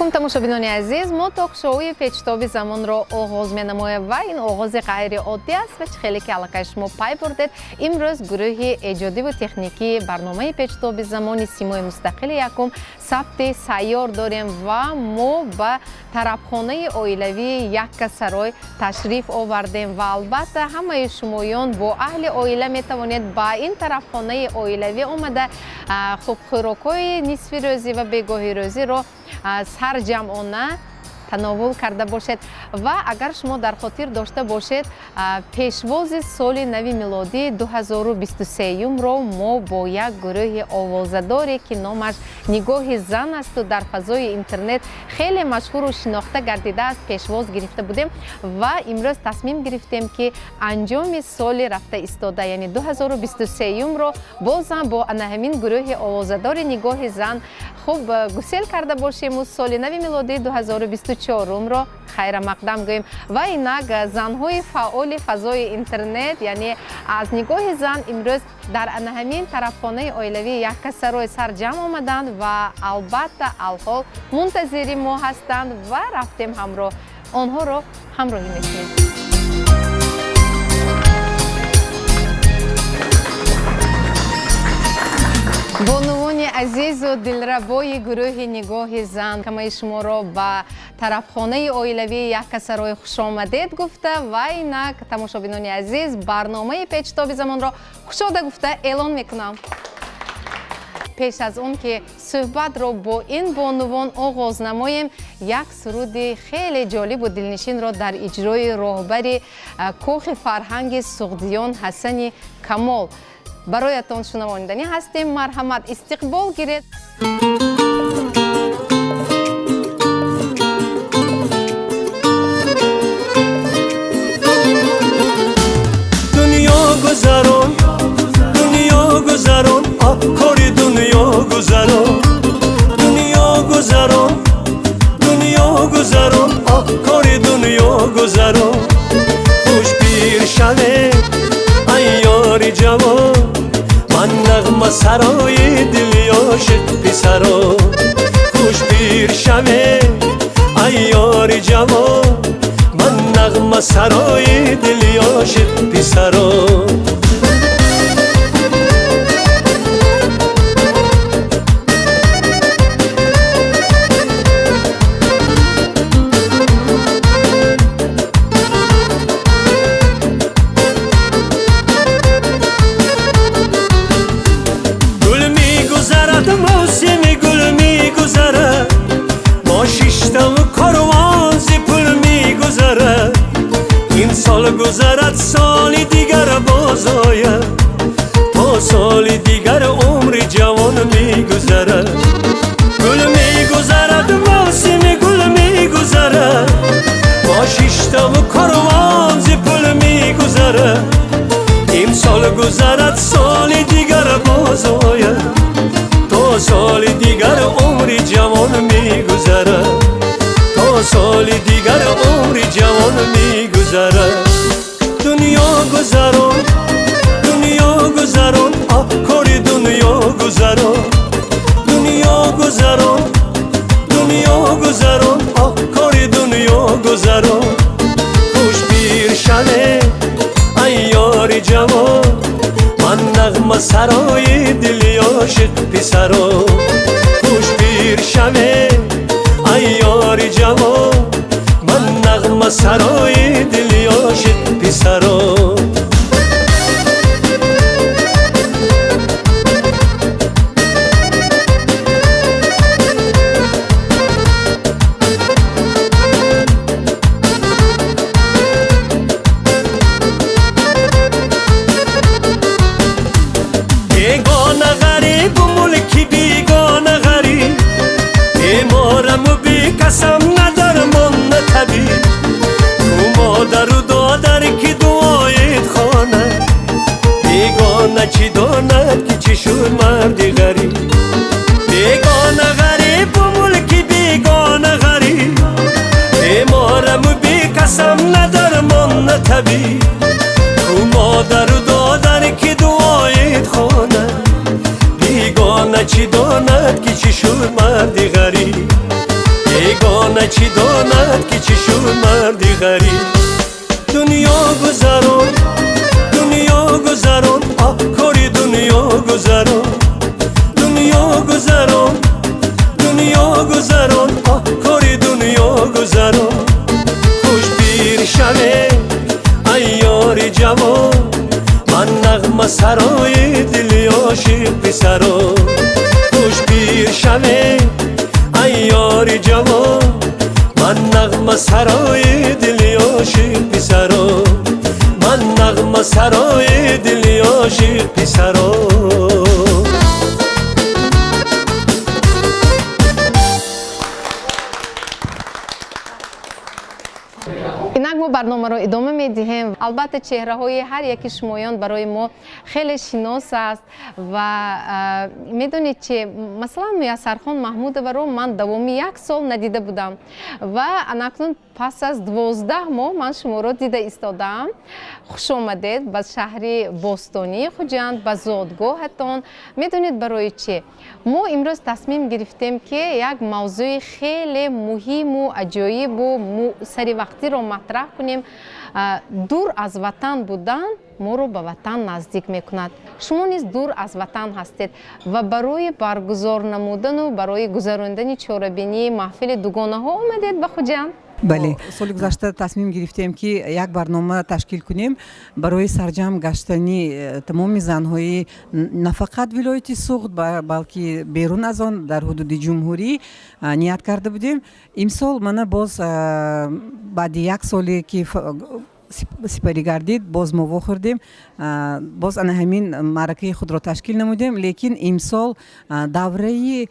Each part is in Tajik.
Алайкум, тамошобинони азиз. Мо ток-шоуи Печтоби замонро оғоз менамоем ва ин оғози ғайриоддӣ аст ва чӣ хеле ки аллакай шумо пай бурдед, имрӯз гурӯҳи эҷодиву техникии барномаи Печтоби замони Симои мустақили якум сабти сайёр дорем ва мо ба тарабхонаи оилавии Яккасарой ташриф овардем. Ва албатта, ҳамаи шумоён бо аҳли оила метавонед ба ин тарабхонаи оилавӣ омада, хуб, хӯрокҳои нисфи рӯзӣ ва бегоҳи рӯзиро сарҷамъона тановул карда бошед. Ва агар шумо дар хотир дошта бошед, пешвози соли нави милодии 2023-ро мо бо як гурӯҳи овозадоре, ки номаш Нигоҳи зан асту дар фазои интернет хеле машҳуру шинохта гардидааст, пешвоз гирифта будем. Ва имрӯз тасмим гирифтем, ки анҷоми соли рафта истода, яъне 2023-ро, бозам бо ана ҳамин гурӯҳи овозадори Нигоҳи зан, хуб, гусел карда бошему соли нави милодии 2024-ро хайрамақдам гӯем. Ва инак занҳои фаъоли фазои интернет, яъне аз Нигоҳи зан, имрӯз дар ана ҳамин тарабхонаи оилавии Яккасарой сарҷамъ омаданд ва албатта алҳол мунтазири мо ҳастанд ва рафтем, ҳамроҳ онҳоро ҳамроҳӣ мекунем. Бонувони азизу дилрабои гурӯҳи Нигоҳи зан, ҳамаи шуморо ба тарабхонаи оилавии Яккасарой хушомадед гуфта ва инак, тамошобинони азиз, барномаи Печтоби замонро кушода гуфта эълон мекунам. Пеш аз он ки суҳбатро бо ин бонувон оғоз намоем, як суруди хеле ҷолибу дилнишинро дар иҷрои роҳбари кохи фарҳанги Суғдиён Ҳасани Камол бароятон шунавониданӣ ҳастем. Марҳамат, истиқбол гиред. Дунё гузарон, дунё гузарон, оҳ, кори дунё гузарон. Дунё гузарон, дунё гузарон, оҳ, кори дунё гузарон. Хуш пир шаве, ай ёри ҷавон, ман нағма сарои дили ошиқ писаро. Хуш пир шаве, ай ёри ҷавон, ман нағма сарои дили ошиқ писаро. Гул мегузарад, мавсими гул мегузарад, бо шиштаву корвон зи пул мегузарад. Ин сол гузарад, соли дигар боз ояд, то соли дигар умри ҷавон мегузарад. Гул мегузарад, мавсими гул мегузарад, бо шиштаву корвон зи пул мегузарад. Имсол гузарад, соли дигар боз ояд, то соли дигар умри ҷавон мегузарад, то соли дигар умри ҷавон мегузарад. Дунё гузарон, дунё гузарон, оҳ, кори дунё гузарон. Дунё гузарон, дунё гузарон, оҳ, кори дунё гузарон. Хуш пир шаве, ай ёри ҷавон, ман нағма сарои дили ошиқ писаро. Хуш пир шаве, ай ёри ҷавон, ман нағма сарои дили ошиқ писаро. Бегона ғарибу мулки бегона ғариб, бемораму бекасам, на дармон, на табиб. Ку модару додар, ки дуоед хонад? Бегона чӣ донад, ки чӣ шуд марди ғариб? Бегона ғарибу мулки бегона ғариб, бемораму бекасам, на дармон, на табиб. Ку модару додар, ки дуоед хонад? Бегона чӣ донад, ки чӣ шуд марди ғариб? Бегона чӣ донад, ки чӣ шуд марди ғариб? Дунё гузарон, дунё гузарон, оҳ, кори дунё гузарон. Дунё гузарон, дунё гузарон, оҳ, кори дунё гузарон. Хуш пир шаве, ай ёри ҷавон, ман нағма сарои дили ошиқ писарон. Хуш пир шаве, ай ёри ҷавон, ман нағма сарои дили ошиқ писарон. Ман нағма сарои дили ошиқ писарон. Инак мо барномаро идома медиҳем. Албатта, чеҳраҳои ҳар яки шумоён барои мо хеле шинос аст ва медонед чи, масалан, Муяссархон Маҳмудоваро ман давоми як сол надида будам ва анакнун пас аз 12 моҳ ман шуморо дида истодаам. Хуш омадед ба шаҳри бостонии Хуҷанд, ба зодгоҳатон. Медонед барои чӣ? Мо имрӯз тасмим гирифтем, ки як мавзӯи хеле муҳиму аҷоибу саривақтиро матраҳ кунем. Дур аз ватан будан моро ба ватан наздик мекунад. Шумо низ дур аз ватан ҳастед ва барои баргузор намудану барои гузарондани чорабинии маҳфили дугонаҳо омадед ба Хуҷанд. Бале, соли гузашта тасмим гирифтем, ки як барнома ташкил кунем барои сарҷамъ гаштани тамоми занҳои на фақат вилояти Суғд, балки берун аз он, дар ҳудуди ҷумҳурӣ ният карда будем. Имсол мана боз баъди як соле ки сипарӣ гардид, боз мо вохӯрдем, боз ана ҳамин маъракаи худро ташкил намудем. Лекин имсол давраи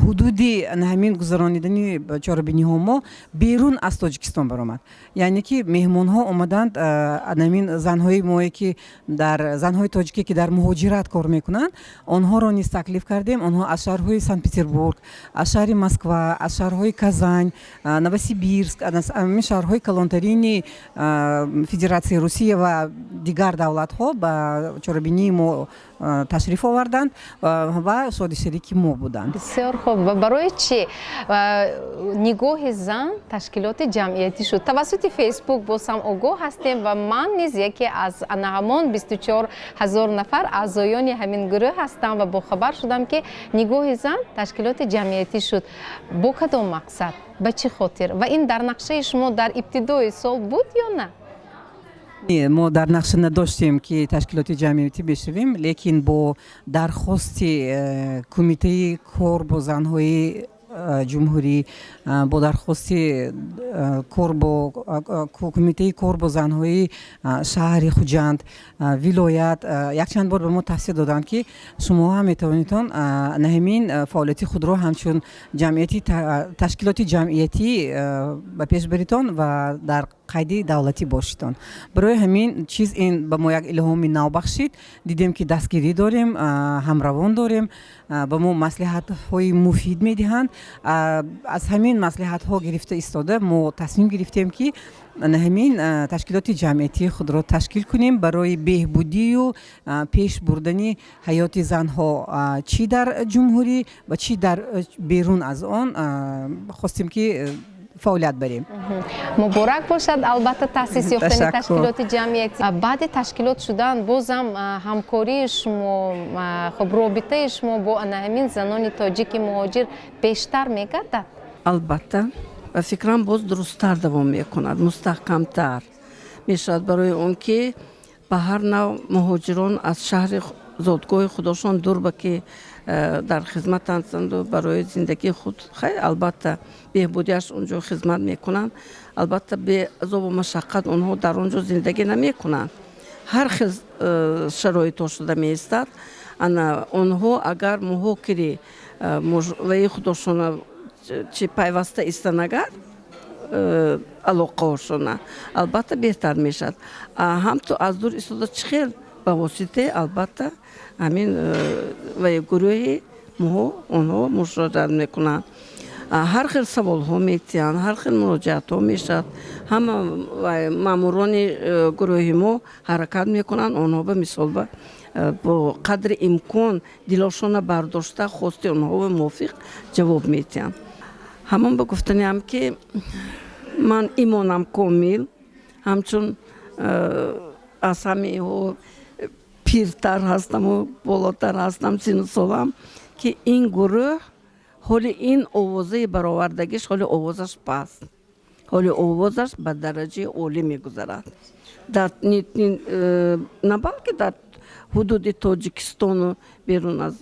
ҳудуди ҳамин гузаронидани чорабиниҳо мо берун аз Тоҷикистон баромад, яъне ки меҳмонҳо омаданд, ҳамин занҳои мое, ки дар занҳои тоҷике, ки дар муҳоҷират кор мекунанд, онҳоро низ таклиф кардем. Онҳо аз шаҳрҳои Санкт Петербург, аз шаҳри Москва, аз шаҳрҳои Казань, Новосибирск, аз ҳамин шаҳрҳои калонтарини Федератсияи Русия ва дигар давлатҳо ба чорабинии мо ташриф оварданд ва шодишарики мо буданд. Бисёр хуб. Ва барои чӣ «Нигоҳи зан» ташкилоти ҷамъиятӣ шуд? Тавассути Фейсбук боз ҳам огоҳ ҳастем ва ман низ яке аз ана ҳамон 24 000 нафар аъзоёни ҳамин гурӯҳ ҳастам ва бохабар шудам, ки «Нигоҳи зан» ташкилоти ҷамъиятӣ шуд. Бо кадом мақсад, ба чӣ хотир ва ин дар нақшаи шумо дар ибтидои сол буд ё на? Мо дар нақша надоштем, ки ташкилоти ҷамъиятӣ бишавем, лекин бо дархости кумитаи кор бо занҳои ҷумҳурӣ, бо дархости кор бо кумитаи кор бо занҳои шаҳри Хуҷанд, вилоят, якчанд бор ба мо тавсия доданд, ки шумо ҳам метавонедон наҳамин фаъолияти худро ҳамчун ҷамъияти ташкилоти ҷамъиятӣ ба пеш баритон ва дар қайди давлатӣ бошитон. Барои ҳамин чиз ин ба мо як илҳоми нав бахшид. Дидем, ки дастгирӣ дорем, ҳамравон дорем, ба мо маслиҳатҳои муфид медиҳанд. Аз ҳамин маслиҳатҳо гирифта истода, мо тасмим гирифтем, ки ҳамин ташкилоти ҷамъиятии худро ташкил кунем барои беҳбудию пеш бурдани ҳаёти занҳо чӣ дар ҷумҳурӣ ва чӣ дар берун аз он. Хостем, ки фаъолият барем. Муборак бошад, албатта, таъсис ёфтани ташкилоти ҷамъиятӣ. Баъди ташкилот шудан бозам ҳамкории шумо, хуб, робитаи шумо бо ана ҳамин занони тоҷики муҳоҷир бештар мегардад? Албатта, ба фикрам, боз дурусттар давом мекунад, мустаҳкамтар мешавад, барои он ки ба ҳар нав муҳоҷирон аз шаҳри зодгоҳи худошон дур ба ки дар хизмат ҳастанду барои зиндагии худ, хай, албатта, беҳбудиаш онҷо хизмат мекунанд. Албатта, беазобу машаққат онҳо дар он ҷо зиндагӣ намекунанд, ҳар хел шароитҳо шуда меистад. Ана онҳо агар муҳокири ваи худошона чи пайваста истанагар алоқаҳошона, албатта, беҳтар мешавад. Ҳамту аз дур истода чӣ хел ба воситаи, албатта, ҳамин ваи гурӯҳи моҳо онҳо мушоҳидат мекунанд, ҳар хел саволҳо метиҳанд, ҳар хел муроҷиатҳо мешавад. Ҳама маъмурони гурӯҳи мо ҳаракат мекунанд, онҳо ба мисол ба бо қадри имкон дилошона бардошта, хости онҳо мувофиқ ҷавоб метиҳанд. Ҳамон ба гуфтаниам, ки ман имонам комил, ҳамчун аз ҳамаҳо пиртар ҳастаму болотар ҳастам сину солам, ки ин гурӯҳ ҳоли ин овозаи баровардагиш, ҳоли овозаш паст, ҳоли овозаш ба дараҷаи олӣ мегузарад дар на балки дар ҳудуди Тоҷикистону берун аз,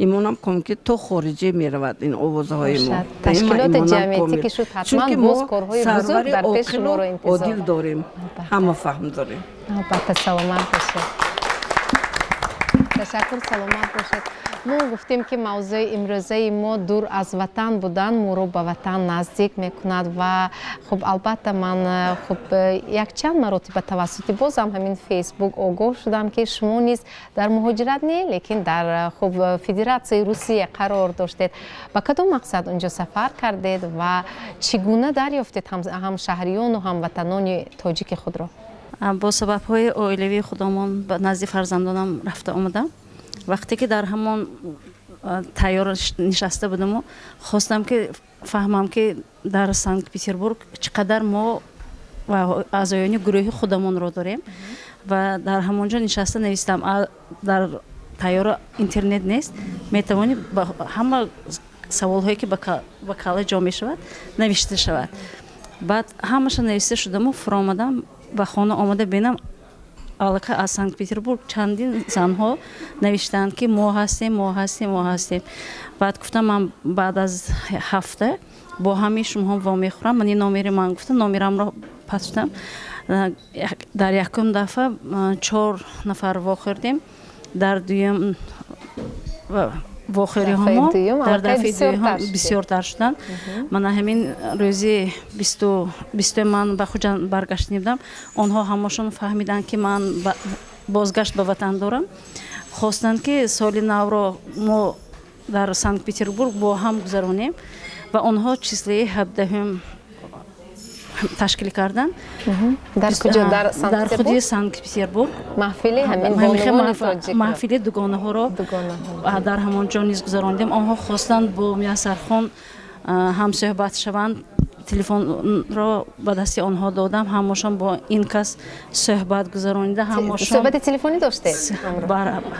имонам комил, ки то хориҷа меравад ин овозаҳои мо. Ташкилоти ҷамъиятӣ ки шуд, ҳатман боз корҳои бузург дар пеш шуморо интизор. Одил дорем, ҳама фаҳм дорем. Албатта, саломат бошед, ташаккур, саломат бошед. Мо гуфтем, ки мавзӯи имрӯзаи мо «Дур аз ватан будан моро ба ватан наздик мекунад». Ва хуб, албатта, ман хуб якчанд маротиба тавассути бозам ҳамин Фейсбук огоҳ шудам, ки шумо низ дар муҳоҷират не, лекин дар хуб Федератсияи Русия қарор доштед. Ба кадом мақсад унҷо сафар кардед ва чӣ гуна дарёфтед ҳамшаҳриёну ҳамватанони тоҷики худро? Бо сабабҳои оилавии худомон ба назди фарзандонам рафта омадам. Вақте ки дар ҳамон тайёра нишаста будаму хостам, ки фаҳмам, ки дар Санкт Петербург чӣ қадар мо ва аъзоёни гурӯҳи худамонро дорем, ва дар ҳамон ҷо нишаста навистам. Дар тайёра интернет нест, метавонӣ ҳама саволҳое, ки ба калла ҷо мешавад, навишта шавад. Баъд ҳамаша нависта шудаму фуромадам, ба хона омада бинам, аллакай аз Санкт Петербург чандин занҳо навиштаанд, ки мо ҳастем, мо ҳастем, мо ҳастем. Баъд гуфтам, ман баъд аз ҳафта бо ҳамаи шумоҳо вомехӯрам, ман ин номери ман гуфтам, номерамро пас шудам. Дар якум дафъа чор нафар вохӯрдем, дар дуюм вохӯриҳомо дар дафъаи дуюм бисёртар шуданд. Мана ҳамин рӯзи 20-у ман ба Хуҷанд баргаштани будам, онҳо ҳамашон фаҳмиданд, ки ман бозгашт ба ватан дорам. Хостанд, ки соли навро мо дар Санкт Петербург бо ҳам гузаронем, ва онҳо числаи 17-ум ташкил карданд. Дар куҷо, дар Дар худи Санкт Петербург. Маҳфили ҳамин бонувони тоҷик? Маҳфили дугонаҳоро дар ҳамон ҷо низ гузарондем. Онҳо хостанд бо Муяссархон ҳамсӯҳбат шаванд. Телефонро ба дасти онҳо додам, ҳамашон бо ин кас суҳбат гузаронида, ҳамашон Суҳбати телефонӣ доштед?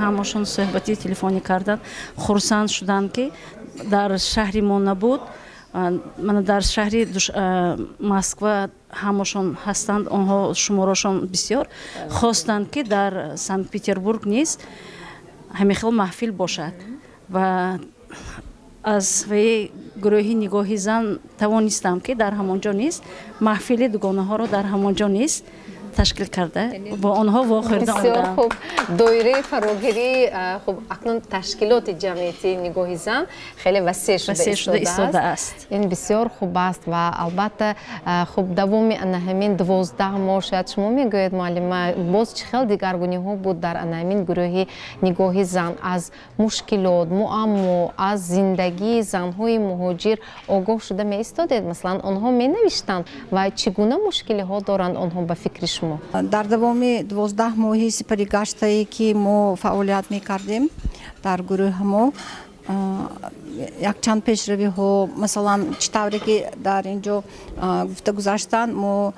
Ҳамашон суҳбати телефонӣ карданд. Хурсанд шуданд, ки дар шаҳри мо набуд, мана дар шаҳри Москва ҳамашон ҳастанд. Онҳо шуморошон бисёр, хостанд, ки дар Санкт Петербург низ ҳамин хел маҳфил бошад, ва аз ваи гурӯҳи «Нигоҳи зан» тавонистам, ки дар ҳамон ҷо низ маҳфили дугонаҳоро дар ҳамон ҷо низ ташкил карда, бо онҳо вохӯрда. Бисёр хуб, доираи фарогирии хуб акнун ташкилоти ҷамъиятии «Нигоҳи зан» хеле васеъ шуда истодааст. Ин бисёр хуб аст. Ва албатта, хуб, давоми ана ҳамин 12 моҳ, шояд шумо мегӯед, муаллима, боз чӣ хел дигаргуниҳо буд дар ана ҳамин гурӯҳи «Нигоҳи зан»? Аз мушкилот, муаммо, аз зиндагии занҳои муҳоҷир огоҳ шуда меистодед? Масалан, онҳо менавиштанд ва чӣ гуна мушкилиҳо доранд онҳо, ба фикри шумо? Дар давоми 12 моҳи сипаригаштае, ки мо фаъолият мекардем дар гурӯҳи мо, якчанд пешравиҳо, масалан, чӣ тавре ки дар ин ҷо гуфта гузаштанд, мо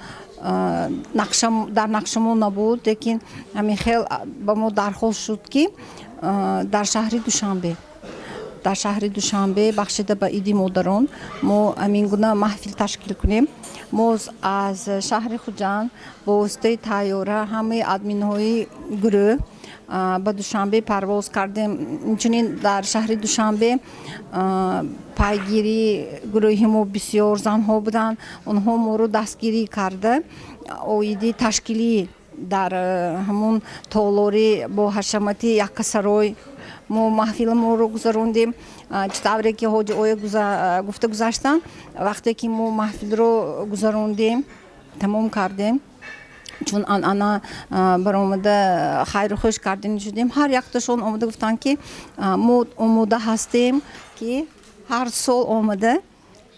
дар нақшамо набуд, лекин ҳамин хел ба мо дархост шуд, ки дар шаҳри Душанбе бахшида ба Иди модарон мо ҳамин гуна маҳфил ташкил кунем. Мо аз шаҳри Хуҷанд бо воситаи тайёра ҳамаи админҳои гурӯҳ ба Душанбе парвоз кардем. Инчунин дар шаҳри Душанбе пайгирии гурӯҳи мо бисёр занҳо буданд. Онҳо моро дастгирӣ карда, оиди ташкилӣ дар ҳамон толори бо ҳашамати Яккасарой мо маҳфили моро гузарондем. Чӣ тавре ки ҳоҷи оя гуфта гузаштанд, вақте ки мо маҳфилро гузарондем, тамом кардем, чун анъана баромада хайру хуш кардани шудем, ҳар якташон омада гуфтанд, ки мо омода ҳастем, ки ҳар сол омада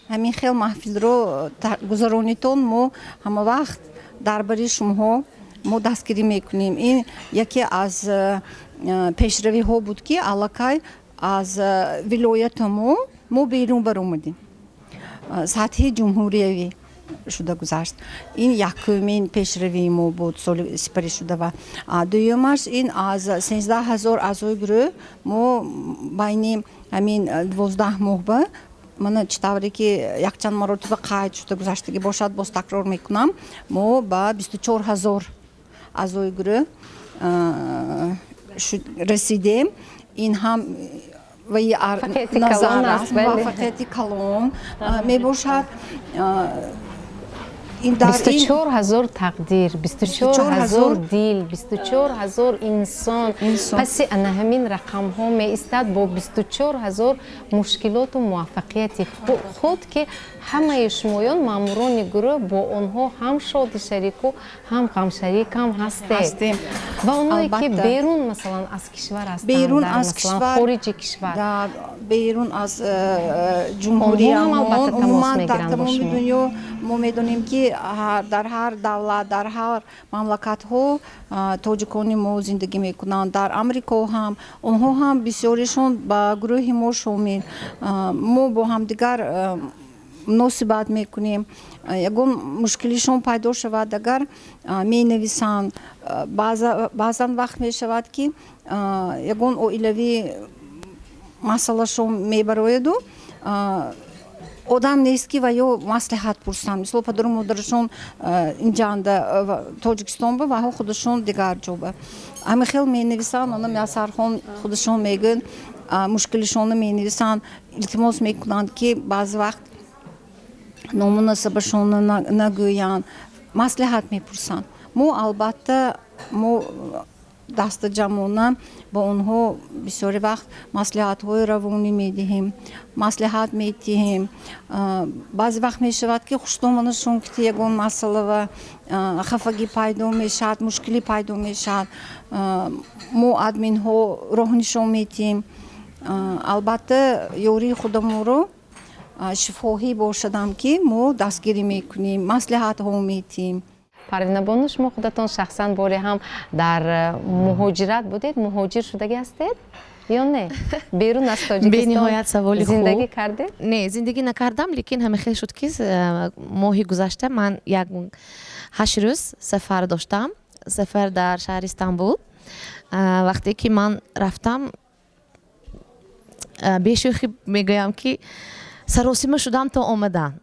ҳамин хел маҳфилро гузаронитон, мо ҳама вақт дар бари шумоҳо мо дастгирӣ мекунем. Ин яке аз пешравиҳо буд, ки аллакай аз вилоята мо берун баромадем. Сатҳи ҷумҳуриявӣ шуда гузашт. Ин якумин пешравии мо буд соли сипаришуда ва дуюмаш ин аз 13 000 аъзои гурӯҳ мо байни ҳамин 12 моҳ ба мана, чӣ тавре ки якчанд маротиба қайд шуда гузаштагӣ бошад, боз такрор мекунам, мо ба 24 000 аъзои гурӯҳ расидем. Ин ҳам ваи назар аст, муваффақияти калон мебошад. 24 000 тақдир, 24 000 дил, 24 000 инсон паси ана ҳамин рақамҳо меистад бо 24 000 мушкилоту муваффақияти худ, ки ҳамаи шумоён, маъмурони гурӯҳ, бо онҳо ҳам шоди шарику, ҳам ғамшарикам ҳастед. Ва онҳое ки берун, масалан, аз кишвар ҳастанд, берун аз кишвар, хориҷи кишвар, берун аз ҷумҳуриямон, умуман дар тамоми дунё. Мо медонем, ки дар ҳар давлат, дар ҳар мамлакатҳо тоҷикони мо зиндагӣ мекунанд. Дар Амрико ҳам, онҳо ҳам бисёришон ба гурӯҳи мо шомил. Мо бо ҳамдигар муносибат мекунем. Ягон мушкилишон пайдо шавад агар, менависанд. Баъзан вақт мешавад, ки ягон оилавӣ масъалашон мебарояду одам нест, ки ва ё маслиҳат пурсанд. Мисол, падару модарашон инҷанда, Тоҷикистон ба, ваҳо худашон дигар ҷо ба. Ҳамин хел менависанд. Она Муяссархон худашон мегӯянд, мушкилишонро менависанд, илтимос мекунанд, ки баъзе вақт ному насабашонро нагӯянд, маслиҳат мепурсанд. Мо, албатта, мо дастаҷамъона ба онҳо бисёри вақт маслиҳатҳои равонӣ медиҳем, маслиҳат медиҳем. Баъзе вақт мешавад, ки хуштоманашон ки ягон масъала хафагӣ пайдо мешавад, мушкилӣ пайдо мешавад, мо админҳо роҳнишон медиҳем. Албатта, ёрии худамонро шифоҳӣ бошадам, ки мо дастгирӣ мекунем, маслиҳатҳо медиҳем. Парвинабону, шумо худатон шахсан боре ҳам дар муҳоҷират будед? Муҳоҷир шудагӣ ҳастед ё не? Берун аз Тоҷикистон Бениҳоят саволи хуб. зиндагӣ кардед? Не, зиндагӣ накардам, лекин ҳамин хел шуд, ки моҳи гузашта ман як 8 рӯз сафар доштам, сафар дар шаҳри Истанбул. Вақте ки ман рафтам, бешӯхӣ мегӯям, ки саросима шудам то омадан.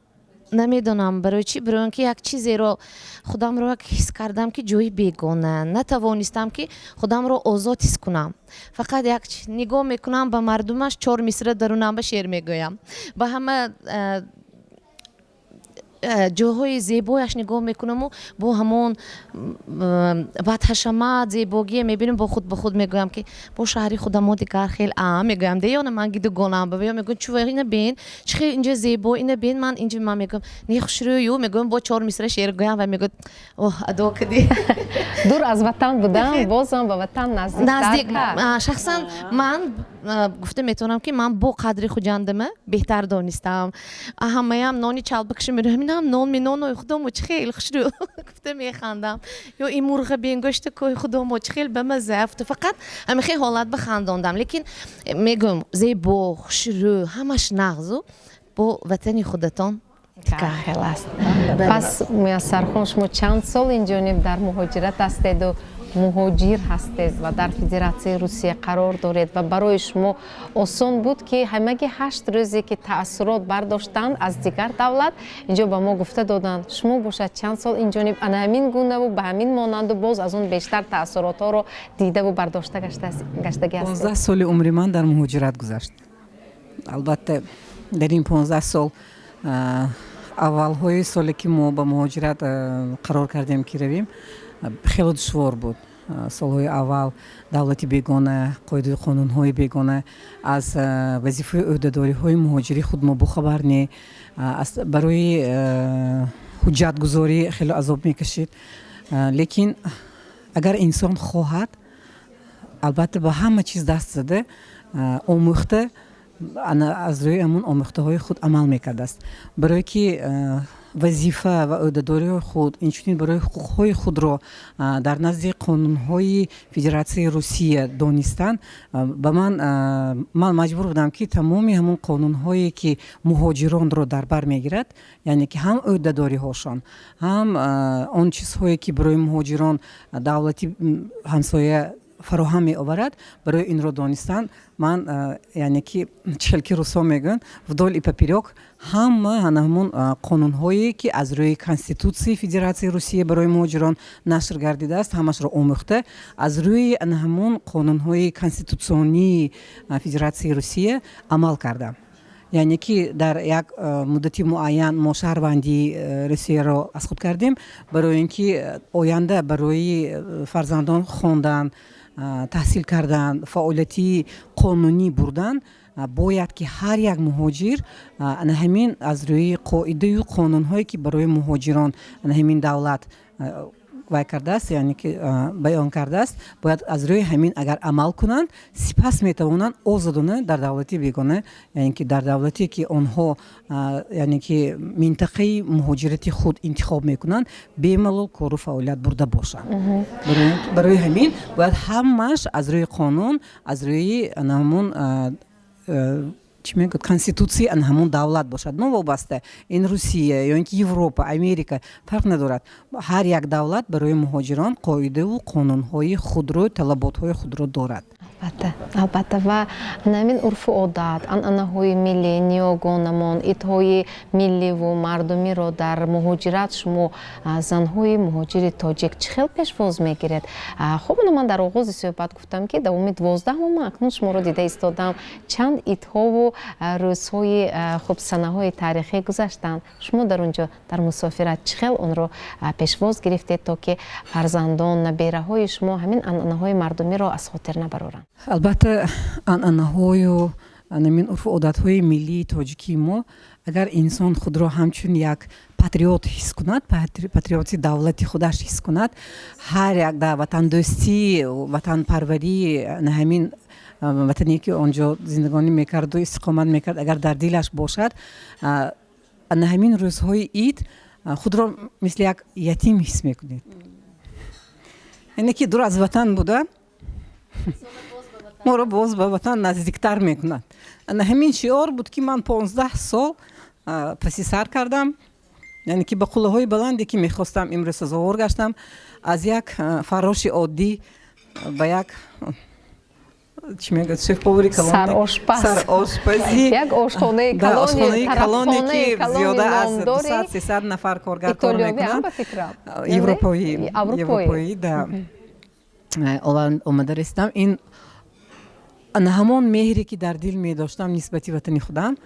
Намедонам барои чӣ, барои он ки як чизеро худамро як ҳис кардам, ки ҷои бегона, натавонистам, ки худамро озод ҳис кунам. Фақат як нигоҳ мекунам ба мардумаш, чор мисра дарунам ба шеър мегӯям, ба ҳама ҷойҳои зебояш нигоҳ мекунаму бо ҳамон бадҳашамат зебогие мебинам, бо худ ба худ мегӯям, ки бо шаҳри худамо дигар хел а мегӯям де ёна ман гидугонам ё мегӯям, чува ина бин, чӣ хел инҷа зебо, ина бин. Ман инҷа ман мегӯям, не, хушрӯю мегӯям, бо чор мисра шеър гӯям ва мегӯяд: «Оҳ, адо кардӣ». Дур аз ватан будам бозам ба ватан наздиктар наздик кард. Шахсан ман гуфта метавонам, ки ман бо қадри Хуҷандама беҳтар донистам. Ҳамаям нони чалбакши мерӯям, инам нон минонои худомо, чӣ хел хушрӯ, гуфта механдам. Ё ин мурға бин, гӯшти кӯҳи худомо, чӣ хел ба мазза, гуфта, фақат ҳамин хел ҳолат бихандондам. Лекин мегӯям, зебо, хушрӯ, ҳамаш нағзу бо ватани худатон дигар хел аст. Пас, Муяссархон, шумо чанд сол инҷониб дар муҳоҷират ҳастеду муҳоҷир ҳастед ва дар Федератсияи Русия қарор доред ва барои шумо осон буд, ки ҳамаги 8 рӯзе ки таассурот бардоштанд аз дигар давлат, инҷо ба мо гуфта доданд. Шумо бошад, чанд сол инҷониб ана ҳамин гунаву ба ҳамин монанду боз аз он бештар таассуротҳоро дидаву бардошта гаштагӣ ҳастед? 15 соли умри ман дар муҳоҷират гузашт. Албатта, дар ин 15 сол, аввалҳои соле ки мо ба муҳоҷират қарор кардем, ки равем, хеле душвор буд. Солҳои аввал давлати бегона, қоидаи қонунҳои бегона, аз вазифаи ӯҳдадориҳои муҳоҷирӣ худ мо бохабар не, барои ҳуҷҷатгузорӣ хеле азоб мекашид. Лекин агар инсон хоҳад, албатта, ба ҳама чиз даст зада, омӯхта, аз рӯи ҳамун омӯхтаҳои худ амал мекардааст, барое ки Вазифа ва ӯҳдадориҳои худ, инчунин барои ҳуқуқҳои худро дар назди қонунҳои Федератсияи Русия донистан, ба ман ман маҷбур будам, ки тамоми ҳамон қонунҳое, ки муҳоҷиронро дар бар мегирад, яъне ки ҳам ӯҳдадориҳошон, ҳам он чизҳое, ки барои муҳоҷирон давлати ҳамсоя фароҳам меоварад, барои инро донистан ман, яъне ки чӣ ки русҳо мегӯянд, вдоль и поперёк ҳама ҳамон қонунҳое, ки аз рӯи Конститутсияи Федератсияи Русия барои муҳоҷирон нашр гардидааст, ҳамашро омӯхта, аз рӯи ҳамон қонунҳои конститутсионии Федератсияи Русия амал кардам. Яъне ки дар як муддати муайян мо шаҳрвандии Русияро аз худ кардем, барои ин ки оянда барои фарзандон хондан, таҳсил кардан, фаъолияти қонунӣ бурдан, бояд ки ҳар як муҳоҷир ана ҳамин аз рӯи қоидаю қонунҳое, ки барои муҳоҷирон ана ҳамин давлат вай кардааст, яъне ки баён кардааст, бояд аз рӯи ҳамин агар амал кунанд, сипас метавонанд озодона дар давлати бегона, яъне ки дар давлате, ки онҳо, яъне ки минтақаи муҳоҷирати худ интихоб мекунанд, бемалол кору фаъолият бурда бошанд. Барои ҳамин бояд ҳамааш аз рӯи қонун, аз рӯи ҳамон, чӣ мегӯяд, конститутсияи ана ҳамон давлат бошад. Новобаста ин Русия ё ин ки Европа, Америка, фарқ надорад, ҳар як давлат барои муҳоҷирон қоидаву қонунҳои худро, талаботҳои худро дорад. Албатта, албатта. Ва ҳамин урфу одат, анъанаҳои миллӣ, ниёгонамон, идҳои милливу мардумиро дар муҳоҷират шумо, занҳои муҳоҷири тоҷик, чӣ хел пешвоз мегиред? Хуб, ман дар оғози суҳбат гуфтам, ки давоми 12 моҳ ман акнун шуморо дида истодам, чанд идҳову рӯзҳои, хуб, санаҳои таърихӣ гузаштанд. Шумо дар он ҷо, дар мусофират, чӣ хел онро пешвоз гирифтед, то ки фарзандон, набераҳои шумо ҳамин анъанаҳои мардумиро аз хотир набароранд? Албатта, анъанаҳою ҳамин урфу одатҳои миллии тоҷикии мо, агар инсон худро ҳамчун як патриот ҳис кунад, патриоти давлати худаш ҳис кунад, ҳар як дар ватандӯстӣ, ватанпарварӣ, ҳамин ватане, ки он ҷо зиндагонӣ мекарду истиқомат мекард, агар дар дилаш бошад, ана ҳамин рӯзҳои ид худро мисли як ятим ҳис мекунед. Яъне ки дур аз ватан буда моро боз ба ватан наздиктар мекунад. Ана ҳамин шиор буд, ки ман 15 сол паси сар кардам, яъне ки ба қуллаҳои баланде, ки мехостам, имрӯз сазовор гаштам. Аз як фарроши оддӣ ба як, чӣ мегӯяд, шеф-повари сарошпаз. Сарошпазӣ. Як ошхонаи ошхонаи калоне, ки зиёда аз 200-300 нафар коргар кор мекунанд, европоӣ, европоӣ да омада расидам. Ин ана ҳамон меҳре, ки дар дил медоштам нисбати ватани худам,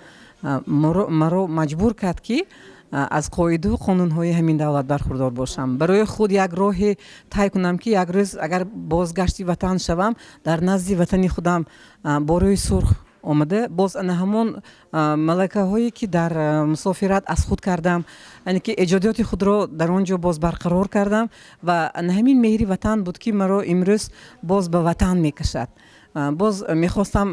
маро маҷбур кард, ки аз қоидаву қонунҳои ҳамин давлат бархурдор бошам, барои худ як роҳе тай кунам, ки як рӯз агар бозгашти ватан шавам, дар назди ватани худам бо рӯи сурх омада, боз ана ҳамон малакаҳое, ки дар мусофират аз худ кардам, яъне ки эҷодиёти худро дар он ҷо боз барқарор кардам. Ва ана ҳамин меҳри ватан буд, ки маро имрӯз боз ба ватан мекашад. Боз мехостам,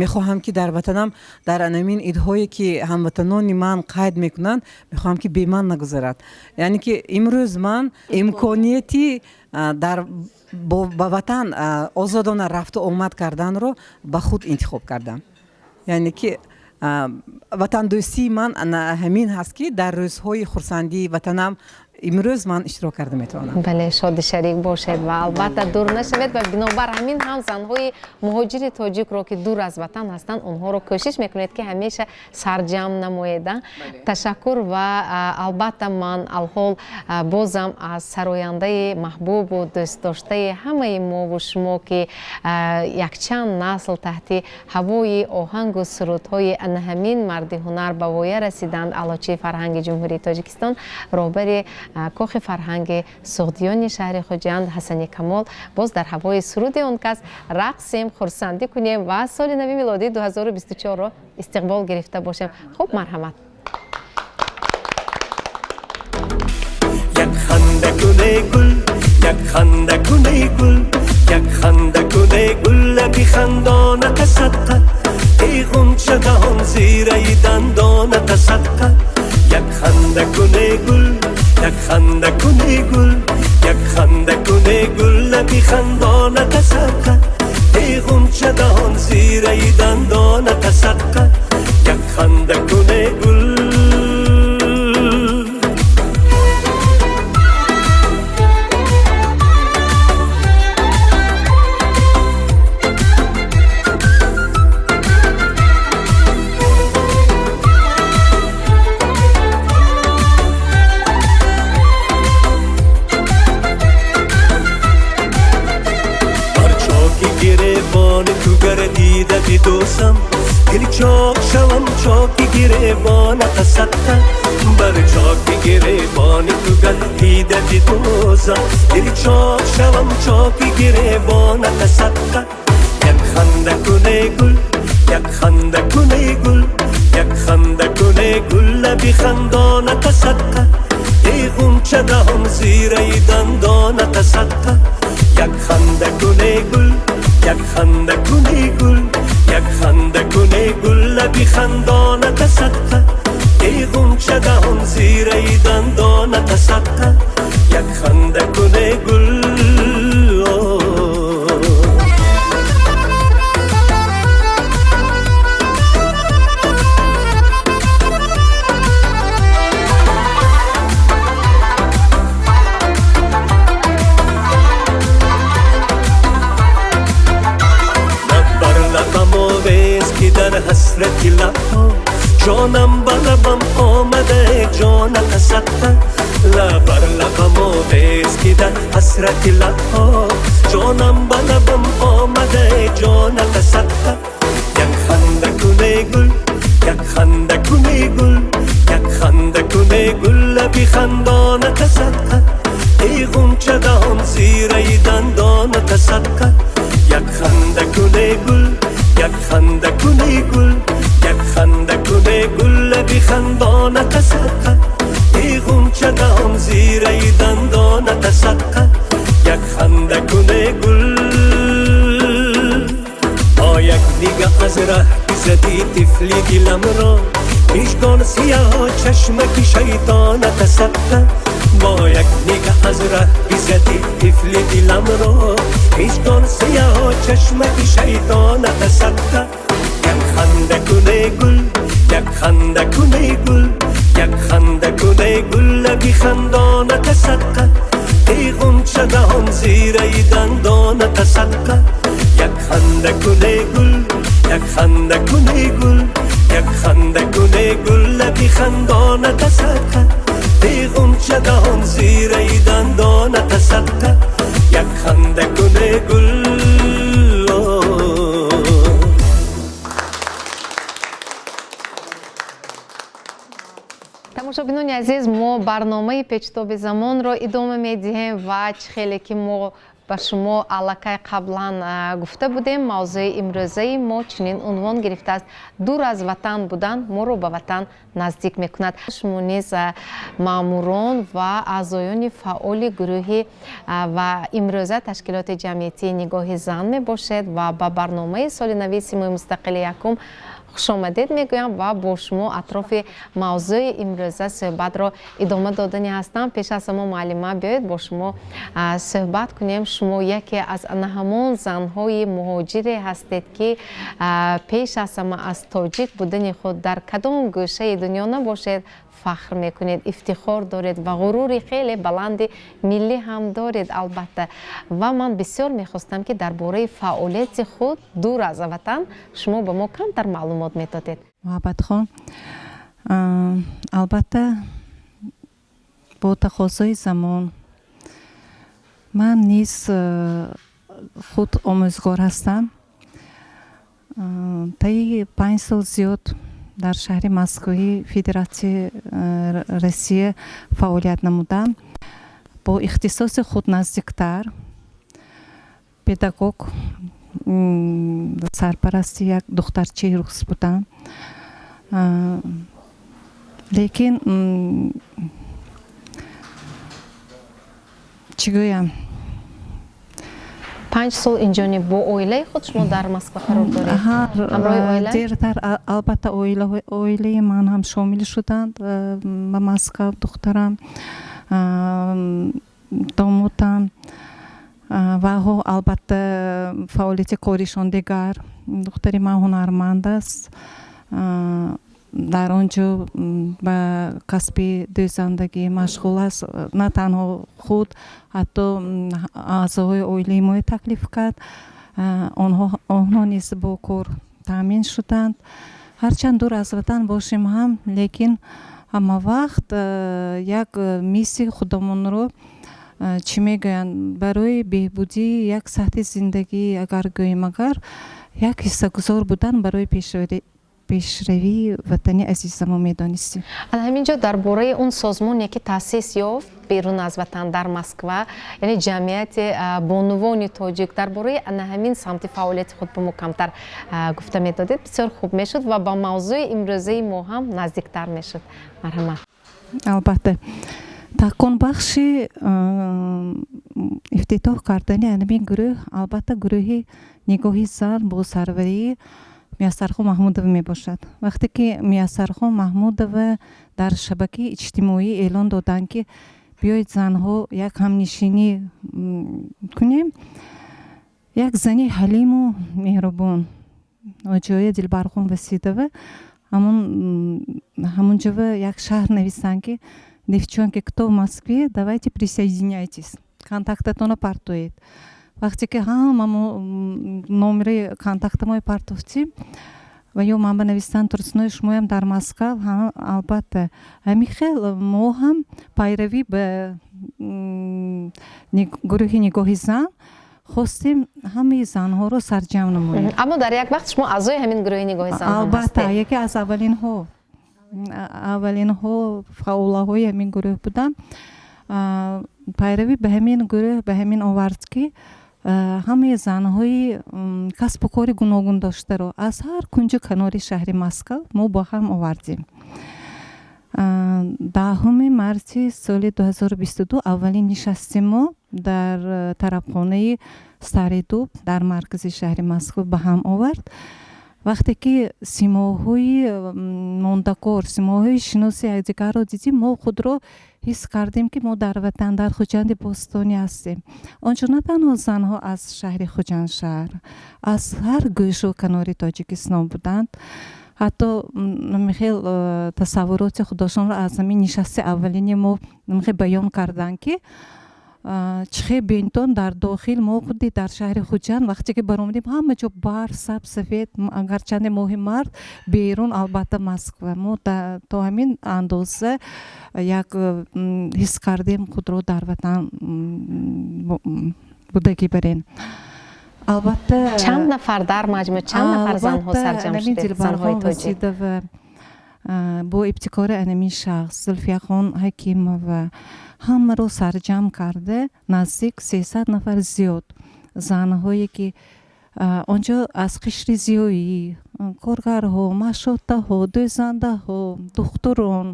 мехоҳам, ки дар ватанам, дар анамин идҳое, ки ҳамватанони ман қайд мекунанд, мехоҳам, ки бе ман нагузарад. Яъне ки имрӯз ман имконияти дар ба ватан озодона рафту омад карданро ба худ интихоб кардам. Яъне ки ватандӯстии ман ана ҳамин ҳаст, ки дар рӯзҳои хурсандии ватанам имрӯз ман иштирок карда метавонам. Бале, шоди шарик бошед ва албатта дур нашавед. Ва бинобар ҳамин ҳам занҳои муҳоҷири тоҷикро, ки дур аз ватан ҳастанд, онҳоро кӯшиш мекунед, ки ҳамеша сарҷамъ намоед. Ташаккур. Ва албатта ман алҳол бозам аз сарояндаи маҳбубу дӯстдоштаи ҳамаи мову шумо, ки якчанд насл таҳти ҳавои оҳангу сурудҳои ана ҳамин марди ҳунар ба воя расиданд, Аълочии фарҳанги Ҷумҳурии Тоҷикистон, роҳбари Кохи фарҳанги Суғдиёни шаҳри Хуҷанд Ҳасани Камол, боз дар ҳавои суруди он кас рақсем, хурсандӣ кунем ва соли нави милодии 2024-ро истиқбол гирифта бошем. Хуб, марҳамат. Як ханда куне, гул, як ханда куне, гул, як ханда куне, гул, лаби хандоната садқа, эй ғунча даҳон, зираи дандоната садқа, як ханда. ханда куне гул, як ханда куне гул, як ханда куне гул, лаби хандона тасадқа, эй ғунча даҳон зираи дандона тасадқа, як ханда куне гул. Бидӯсам дили чок шавам, чоки гиребона тасадқа, бар чоки гиребони ту гардида бидӯзам, дили чок шавам, чоки гиребона тасадқа, як ханда куне гул, як ханда куне гул, як ханда куне гул, лаби хандона тасадқа, эй ғунча даҳон зираи дандона тасадқа, як ханда куне гул, як ханда куне гул, як ханда куне гул, лаби хандона тасадқа, эй ғунча даҳон зираи дандона тасадқа, як ханда куне гул. Ҳасрати лабҳо ҷонам ба лабам омада, ҷона тасадқа, лаб бар лабам овез, ки дар ҳасрати лабҳо ҷонам ба лабам омада, ҷона тасадқа, як ханда куне гул, як ханда куне гул, як ханда куне гул, лаби хандона тасадқа, эй ғунча даҳон зираи дандона тасадқа, як ханда куне гул, як ханда куне гул, як ханда куне гул, лаби хандона тасадқа, эй ғунча даҳон зираи дандона тасадқа, як ханда куне гул. Бо як нигаҳ аз раҳ бизадӣ тифли диламро, мижгон сиёҳ чашмаки шайтона тасадқа, бо як нигаҳ аз раҳ бизадӣ тифли диламро, мижгон сиёҳ чашмаки шайтона тасадқа, як ханда куне гул, як ханда куне гул, як ханда куне гул, лаби хандона тасадқа, эй ғунча даҳон зираи дандона тасадқа, як ханда куне гул, як ханда куне гул, як ханда куне гул, лаби хандона тасадқа, эй ғунча даҳон зираи дандона тасадқа, як ханда куне гул. Тамошобинони азиз, мо барномаи Печтоби замонро идома медиҳем ва чӣ хеле ки мо ба шумо аллакай қаблан гуфта будем, мавзӯи имрӯзаи мо чунин унвон гирифтааст: дур аз ватан будан моро ба ватан наздик мекунад. Шумо низ маъмурон ва аъзоёни фаъоли гурӯҳи ва имрӯза ташкилоти ҷамъиятии Нигоҳи зан мебошед ва ба барномаи соли нави Симои мустақили якум хушомадед мегӯям ва бо шумо атрофи мавзӯи имрӯза суҳбатро идома додани ҳастам. Пеш аз ҳама, муаллима, биёед бо шумо суҳбат кунем. Шумо яке аз ҳамон занҳои муҳоҷире ҳастед, ки пеш аз ҳама аз тоҷик будани худ дар кадом гӯшаи дунё набошед фахр мекунед, ифтихор доред ва ғурури хеле баланди миллӣ ҳам доред албатта. Ва ман бисёр мехостам, ки дар бораи фаъолияти худ дур аз ватан шумо ба мо камтар маълумот медодед. Муҳаббатхон, албатта, бо тақозои замон ман низ худ омӯзгор ҳастам. Таи 5 сол зиёд дар шаҳри Москваи Федератсияи Россия фаъолият намудам, бо ихтисоси худ наздиктар, педагог, сарпарасти як духтарчаи рус будам. Лекин чӣ гӯям, 5 сол инҷониб бо оилаи худ шумо дар Москва қарор доред, ҳамроҳи оила? Дертар, албатта, оилаи ман ҳам шомил шуданд ба Москва, духтарам, домодам ваҳо. Албатта, фаъолияти коришон дигар. Духтари ман ҳунарманд аст, дар он ҷо ба касби дӯзандагӣ машғул аст. На танҳо худ, ҳатто аъзоҳои оилаи моро таклиф кард, онҳо низ бо кор таъмин шуданд. Ҳарчанд дур аз ватан бошем ҳам, лекин ҳама вақт як мисси худамонро, чӣ мегӯянд, барои беҳбудии як сатҳи зиндагӣ, агар гӯем, агар як ҳиссагузор будан барои пешравии ватани азизамо медонистем. Ана ҳамин ҷо дар бораи он созмоне, ки таъсис ёфт берун аз ватан, дар Москва, яъне Ҷамъияти бонувони тоҷик, дар бораи ана ҳамин самти фаъолияти худ ба мо камтар гуфта медодед, бисёр хуб мешуд ва ба мавзӯи имрӯзаи мо ҳам наздиктар мешуд. Марҳамат. Албатта, таконбахши ифтитоҳ кардани ҳамин гурӯҳ, албатта, гурӯҳи «Нигоҳи зан» бо сарварии Мияссархон Маҳмудова мебошад. Вақте ки Мияссархон Маҳмудова дар шабакаи иҷтимоӣ эълон доданд, ки биёед, занҳо, як ҳамнишинӣ кунем, як зани ҳалиму меҳрубон, Оҷоя Дилбархон Васидова, ҳамунҷова як шарҳ нависанд, ки девчонки, кто в Москве, давайте присоединяйтесь, контактатонро партоед. Вақте ки ҳама номери контактамои партофтем ва ё ман ба навистан: «Турсунои, шумоям дар Москав?» Албатта, ҳамин хел мо ҳам пайравӣ ба гурӯҳи «Нигоҳи зан» хостем ҳамаи занҳоро сарҷамъ намоем. Аммо дар як вақт шумо аъзои ҳамин гурӯҳи «Нигоҳи зан» ҳам Албатта, ҳастед. яке аз аввалинҳо, фаъолаҳои ҳамин гурӯҳ будам. Пайравӣ ба ҳамин гурӯҳ ба ҳамин овард, ки ҳамаи занҳои касбу кори гуногун доштаро аз ҳар кунҷу канори шаҳри Москав мо бо ҳам овардем. 10 марти соли 2022 аввалин нишасти мо дар тарабхонаи Старый Дуб дар маркази шаҳри Москва ба ҳам овард. Вақте ки симоҳои мондагор, симоҳои шиноси якдигарро дидем, мо худро ҳис кардем, ки мо дар ватан, дар Хуҷанди бостонӣ ҳастем. Он ҷо на танҳо занҳо аз шаҳри Хуҷанд шаҳр, аз ҳар гӯшу канори Тоҷикистон буданд. Ҳатто хел тасаввуроти худошонро аз ҳамин нишасти аввалини мо хел баён карданд, ки чӣ хел бентон дар дохил мо худи дар шаҳри Хуҷанд вақте ки баромадем, ҳама ҷо барф, саб сафед, агарчанде моҳи март, берун, албатта, Москва, мо то ҳамин андоза як ҳис кардем худро дар ватан будагӣ барен. Албатта, Чанд нафар дар маҷмӯъ, чанд нафар занҳо сарҷамъ шудед, занҳои тоҷик? Васидова бо ибтикори анамин шахс, Зулфияхон Ҳакимова, ҳамаро сарҷамъ карда, наздик 300 нафар зиёд занҳое, ки он ҷо аз қишри зиёӣ, коргарҳо, машотаҳо, дӯзандаҳо, духтурон,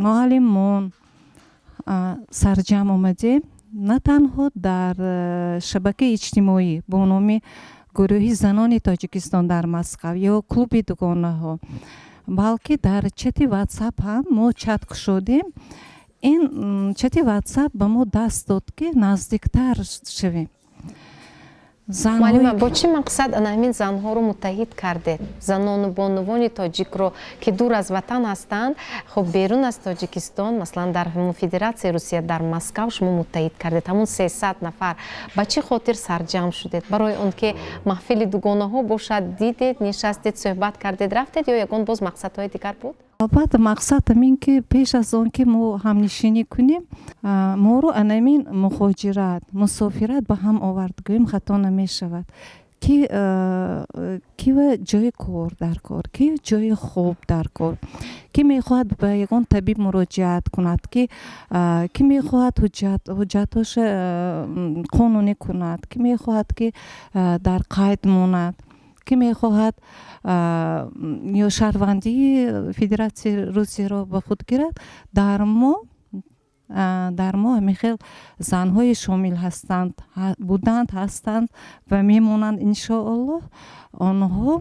муаллимон сарҷамъ омадем. На танҳо дар шабакаи иҷтимоӣ бо номи Гурӯҳи занони Тоҷикистон дар Москав ё Клуби дугонаҳо, балки дар чати Ватсап ҳам мо чат кушодем. Ин чати Ватсап ба мо даст дод, ки наздиктар шавем. Муаллима, бо чӣ мақсад ана ҳамин занҳоро муттаҳид кардед, занону бонувони тоҷикро, ки дур аз ватан ҳастанд, хуб, берун аз Тоҷикистон, масалан, дар ҳамун Федератсияи Русия, дар Москав шумо муттаҳид кардед ҳамун 300 нафар? Ба чӣ хотир сарҷамъ шудед? Барои он ки маҳфили дугонаҳо бошад, дидед, нишастед, суҳбат кардед, рафтед ё ягон боз мақсадҳои дигар буд? Албатта, мақсад ҳамин, ки пеш аз он ки мо ҳамнишинӣ кунем, моро анамин мухоҷират, мусофират ба ҳам овард, гӯем, хато намешавад, ки кива ҷои кор дар кор, ки ҷои хоб дар кор, ки мехоҳад ба ягон табиб муроҷиат кунад, ки мехоҳад ҳуҷҷатҳоша қонунӣ кунад, ки мехоҳад, ки дар қайд монад, ки мехоҳад ё шаҳрвандии Федератсияи Русияро ба худ гирад. Дар мо Дар мо ҳамин хел занҳое шомил ҳастанд, буданд, ҳастанд ва мемонанд, иншоаллоҳ. Онҳо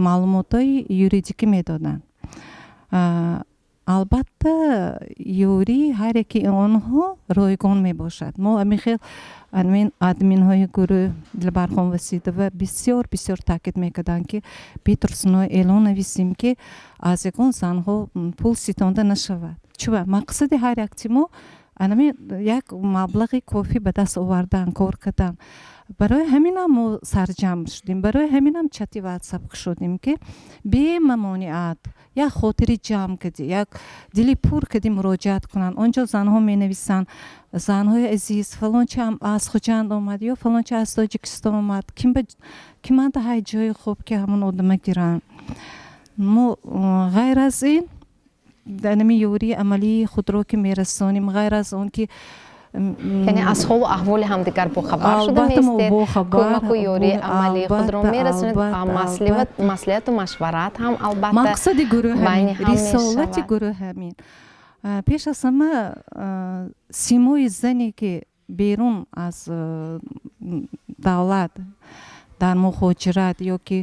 маълумотҳои юридикӣ медоданд. Албатта, ёрии ҳар яки онҳо ройгон мебошад. Мо ҳамин хел ҳамин админҳои гурӯҳ, Дилбархон Васидова бисёр бисёр таъкид мекарданд, ки бетурсино эълон нависем, ки аз ягон занҳо пул ситонда нашавад. Чуба мақсади ҳар якти мо анами як маблағи кофӣ ба даст овардан, кор кардан. Барои ҳаминам мо сарҷамъ шудем, барои ҳаминам чати Ватсап кушодем, ки бемамониат як хотири ҷамъ кардӣ, як дили пур кардӣ муроҷиат кунанд. Он ҷо занҳо менависанд: «Занҳои азиз, фалончи аз Хуҷанд омад ё фалончи аз Тоҷикистон омад, киманда ҳай ҷои хуб, ки ҳамон одама гиранд». Мо ғайр аз ин анами ёрии амалии худро ки мерасонем, ғайр аз он ки Яъне аз ҳолу аҳволи ҳамдигар бохабар шуда меистед, кӯмаку ёрии амалии худро мерасонед, маслиҳату машварат ҳам албатта. Мақсади гурӯҳ ҳамин, рисолати гурӯҳ ҳамин. Пеш аз ҳама, симои зане, ки берун аз давлат, дар муҳоҷират ё ки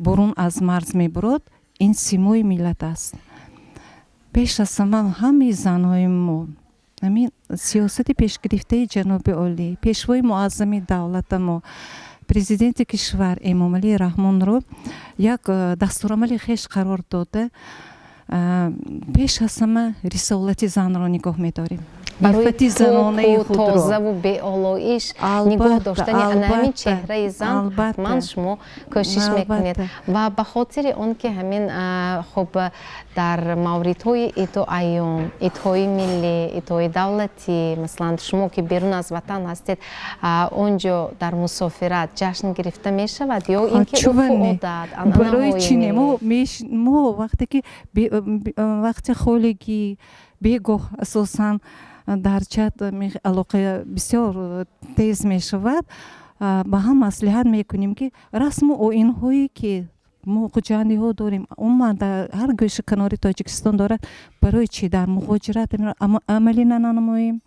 бурун аз марз мебурод, ин симои миллат аст. Пеш аз ҳама, ҳамаи занҳои мо ҳамин сиёсати пешгирифтаи ҷаноби олӣ, пешвои муаззами давлатамо, президенти кишвар Эмомалӣ Раҳмонро як дастурамали хеш қарор дода, пеш аз ҳама рисолати занро нигоҳ медорем. Барои тозаву беолоиш нигоҳ доштани ҳамин чеҳраи зан ҳатман шумо кӯшиш мекунед. Ва ба хотири он ки ҳамин, хуб, дар мавридҳои иду айём, идҳои миллӣ, идҳои давлатӣ, масалан, шумо ки берун аз ватан ҳастед, он ҷо дар мусофират ҷашн гирифта мешавад ё ин ки урфу одат? Барои чӣ не? Мо вақте ки вақти холигӣ, бегоҳ, асосан дар чат алоқа бисёр тез мешавад, ба ҳам маслиҳат мекунем, ки расму оинҳое ки мо хуҷандиҳо дорем, умуман дар ҳар гӯши канори Тоҷикистон дорад, барои чӣ дар муҳоҷират амалӣ нанамоем?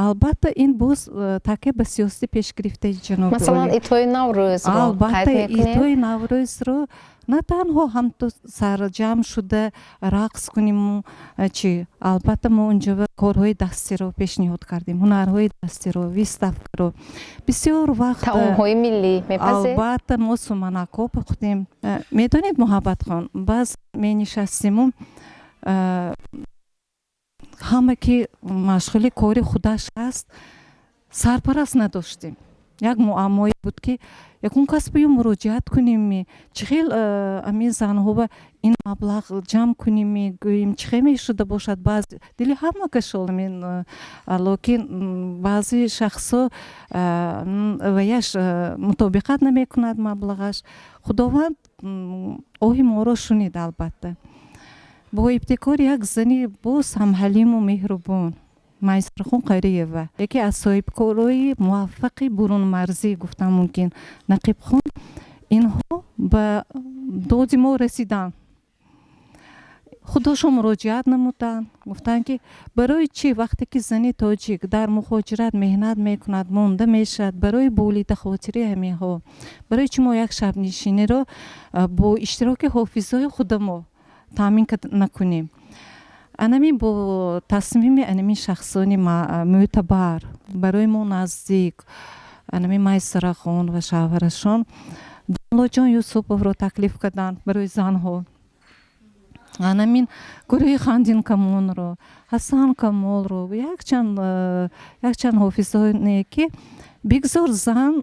Албатта, ин боз такя ба сиёсати пешгирифтаи ҷаноби Масалан, идҳои Наврӯзро? Албатта, идҳои Наврӯзро на танҳо ҳамту сарҷамъ шуда рақс куниму чӣ, албатта, мо унҷо корҳои дастиро пешниҳод кардем, ҳунарҳои дастиро, выставкаро бисёр вақт. Таомҳои миллӣ мепазед? Албатта, мо суманакҳо пухтем. Медонед, Муҳаббатхон, баъз менишастиму ҳама ки машғули кори худаш аст, сарпараст надоштем. Як муаммое буд, ки ягон кас биё муроҷиат кунем, чӣ хел ҳамин занҳо ин маблағ ҷамъ кунем, гӯем, чӣ хел мешуда бошад. Баъз дили ҳама кашол, лекин баъзе шахсҳо ваяш мутобиқат намекунад маблағаш. Худованд оҳи моро шунид, албатта, бо ибтикори як зани боз ҳам ҳалиму меҳрубон, Майсархон Қариева, яке аз соҳибкорои муваффақи бурунмарзӣ гуфтан мумкин, Нақибхон, инҳо ба доди мо расиданд, худошон муроҷиат намуданд. Гуфтанд, ки барои чӣ, вақте ки зани тоҷик дар муҳоҷират меҳнат мекунад, монда мешавад, барои болидахотири ҳаминҳо барои чӣ мо як шабнишиниро бо иштироки ҳофизҳои худамо таъмин накунем? Анамин бо тасмими анамин шахсони мӯътабар, барои мо наздик, анамин Майсарахон ва шавҳарашон Домлоҷон Юсуповро таклиф карданд барои занҳо, анамин гурӯҳи Хандин Камонро, Ҳасан Камолро, якчанд ҳофизоне, ки бигзор зан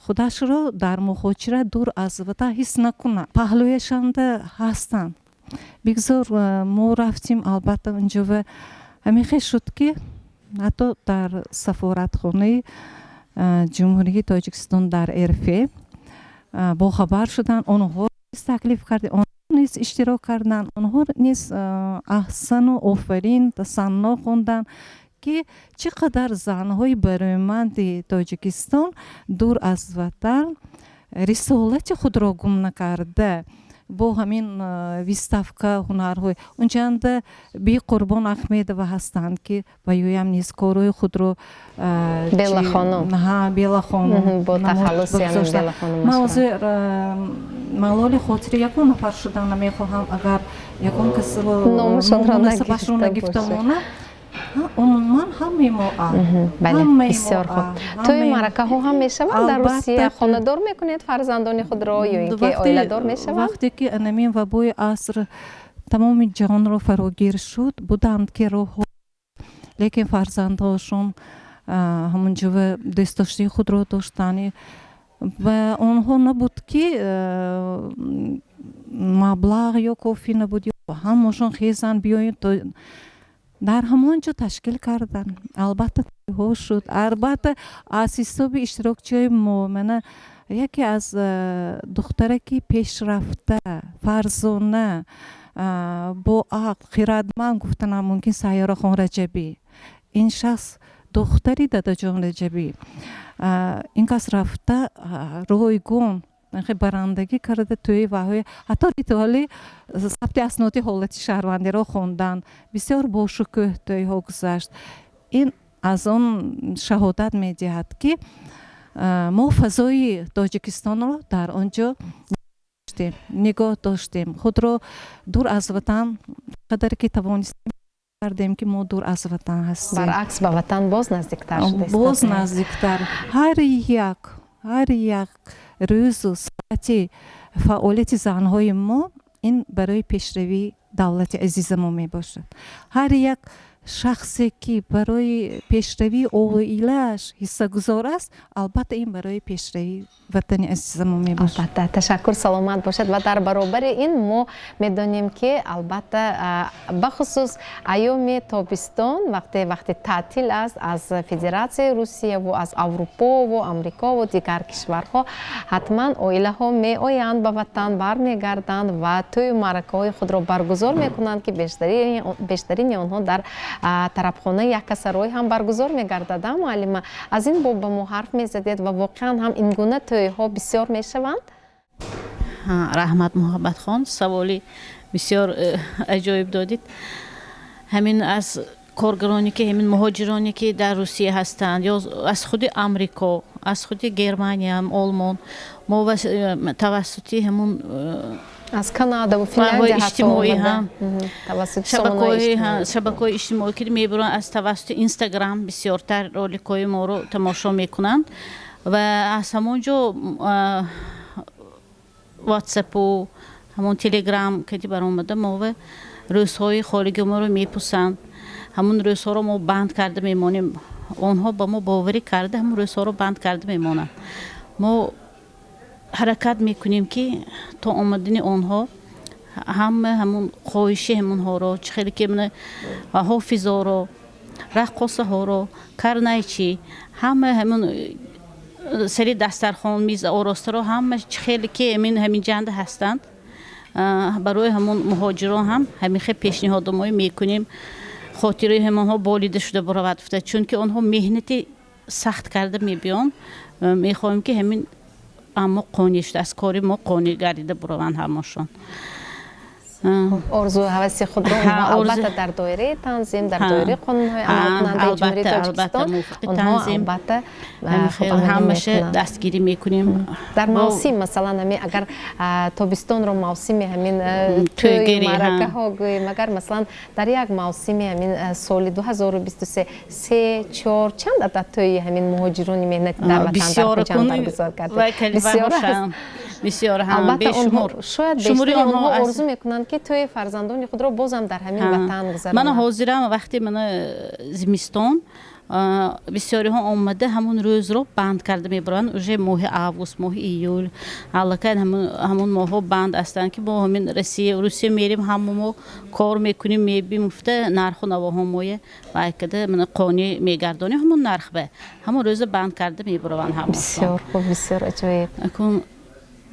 худашро дар муҳоҷират дур аз ватан ҳис накунад, паҳлӯяшанда ҳастанд. Бигзор мо рафтем, албатта, унҷо ва ҳамин хел шуд, ки ҳатто дар сафоратхонаи Ҷумҳурии Тоҷикистон дар РФ бохабар шуданд. Онҳо низ таклиф кардем, онҳо низ иштирок карданд, онҳо низ аҳсану офарин, тасанно хонданд, ки чӣ қадар занҳои бароиманди Тоҷикистон дур аз ватан рисолати худро гум накарда. Бо ҳамин выставка ҳунарҳои унҷанда Биқурбон Ахмедова ҳастанд, ки ва юям низ корҳои худро. Белахонум. Белахонум. Бо тахаллуси. Ман ҳозир малоли хотири ягон нафар шудан намехоҳам, агар ягон касро номашонро нагифта монам. Умуман, ҳамаи мо. Бале, бисёр хуб. Тӯи маъракаҳо ҳам мешаванд дар Русия? Хонадор мекунед фарзандони худро ё ин ки оиладор мешаванд? Вақте ки анамин вабои аср тамоми ҷаҳонро фарогир шуд, буданд ки роҳҳо, лекин фарзандҳошон ҳамонҷова дӯстдоштии худро доштанд ва онҳо набуд, ки маблағ ё кофӣ набуд, ҳамашон хезанд, биёед, дар ҳамон ҷо ташкил карданд. Албатта, тӯйҳо шуд, албатта, аз ҳисоби иштирокчиҳои мо. Мана яке аз духтараки пешрафта, фарзона, бо ақл, хирадманд гуфтанам мумкин, Сайёрахон Раҷабӣ. Ин шахс духтари Дадаҷон Раҷабӣ. Ин кас рафта, ройгон барандагӣ карда, тӯи ваҳои ҳатто ритуали сабти асноди ҳолати шаҳрвандиро хонданд. Бисёр бошукӯҳ тӯйҳо гузашт. Ин аз он шаҳодат медиҳад, ки мо фазои Тоҷикистонро дар он ҷо нигоҳ доштем. Худро дур аз ватан қадаре ки тавонистем кардем, ки мо дур аз ватан ҳастем. Баръакс, ба ватан боз наздиктар шуда. Боз наздиктар. Ҳар як рӯзу соати фаъолияти занҳои мо ин барои пешравии давлати азизамо мебошад. Ҳар як шахсе, ки барои пешравии оилааш ҳиссагузор аст, албатта, ин барои пешравии ватани азизамо мебошад. Албатта, ташаккур, саломат бошад. Ва дар баробари ин мо медонем, ки албатта, бахусус айёми тобистон, вақте таътил аст, аз Федератсияи Русияву аз Аврупову Амрикову дигар кишварҳо ҳатман оилаҳо меоянд, ба ватан бармегарданд ва тӯю маъракаҳои худро баргузор мекунанд, ки бештарини онҳо дар тарабхонаи Яккасарой ҳам баргузор мегардад. Муаллима, аз ин боб ба мо ҳарф мезадед ва воқеан ҳам ин гуна тӯйҳо бисёр мешаванд? Раҳмат, Муҳаббатхон, саволи бисёр аҷоиб додид. Ҳамин аз коргароне, ки ҳамин муҳоҷироне, ки дар Русия ҳастанд ё аз худи Амрико, аз худи Германия, Олмон, мо тавассути ҳамун аз Канадаву Финляндия. Иҷтимоӣ ҳам, шабакаҳои иҷтимоӣ, ки мебуранд, аз тавассути Инстаграм бисёртар роликҳои моро тамошо мекунанд ва аз ҳамон ҷо Ватсапу ҳамон Телеграм кади баромада, мова рӯзҳои холиги моро мепурсанд. Ҳамун рӯзҳоро мо банд карда мемонем. Онҳо ба мо боварӣ карда, ҳамун рӯзҳоро банд карда мемонанд. Мо ҳаракат мекунем, ки то омадани онҳо ҳама ҳамун хоҳиши ҳамунҳоро, чӣ хеле ки ҳофизоро, раққосаҳоро, карнайчӣ, ҳама ҳамун сари дастархон, миз оростаро, ҳама чӣ хеле ки ҳамин ҳамин ҷанда ҳастанд, барои ҳамун муҳоҷирон ҳам ҳамин хел пешниҳодомое мекунем, хотирои ҳамонҳо болида шуда буравад гуфта, чунки онҳо меҳнати сахт карда мебиён. Мехоҳем, ки ҳамин аммо қонеъ шуда, аз кори мо қонеъ гардида бураванд ҳамошон. Орзу ҳаваси худро албатта дар доираи танзим, дар доираи қонунҳои амалкунандаи Ҷумҳурии Тоҷикистон онҳо албатта ҳамаша дастгирӣ мекунем. Дар мавсим, масалан, ҳамин агар тобистонро мавсими ҳамин тӯю маъракаҳо гӯем, агар масалан дар як мавсими ҳамин соли 2023 се, чор, чанд адад тӯи ҳамин муҳоҷирони меҳнатӣ дар ватан, дар Хуҷанд баргузор кардед? Бисёр аст, бисёр ҳам. Бешумор. Шояд бештари онҳо орзу мекунанд, ки тӯи фарзандони худро бозам дар ҳамин ватан гузаронанд. Мана ҳозирам вақте мана зимистон бисёриҳо омада, ҳамун рӯзро банд карда мебаранд. Уже моҳи август, моҳи июл, аллакай ҳамун моҳҳо банд ҳастанд, ки мо ҳамин Русия мерем, ҳама мо кор мекунем, мебим гуфта, нарху навоҳо моя вайкада мана қонеъ мегардонем, ҳамун нарх ба ҳамун рӯза банд карда мебараванд ҳама. Бисёр хуб, бисёр аҷоиб.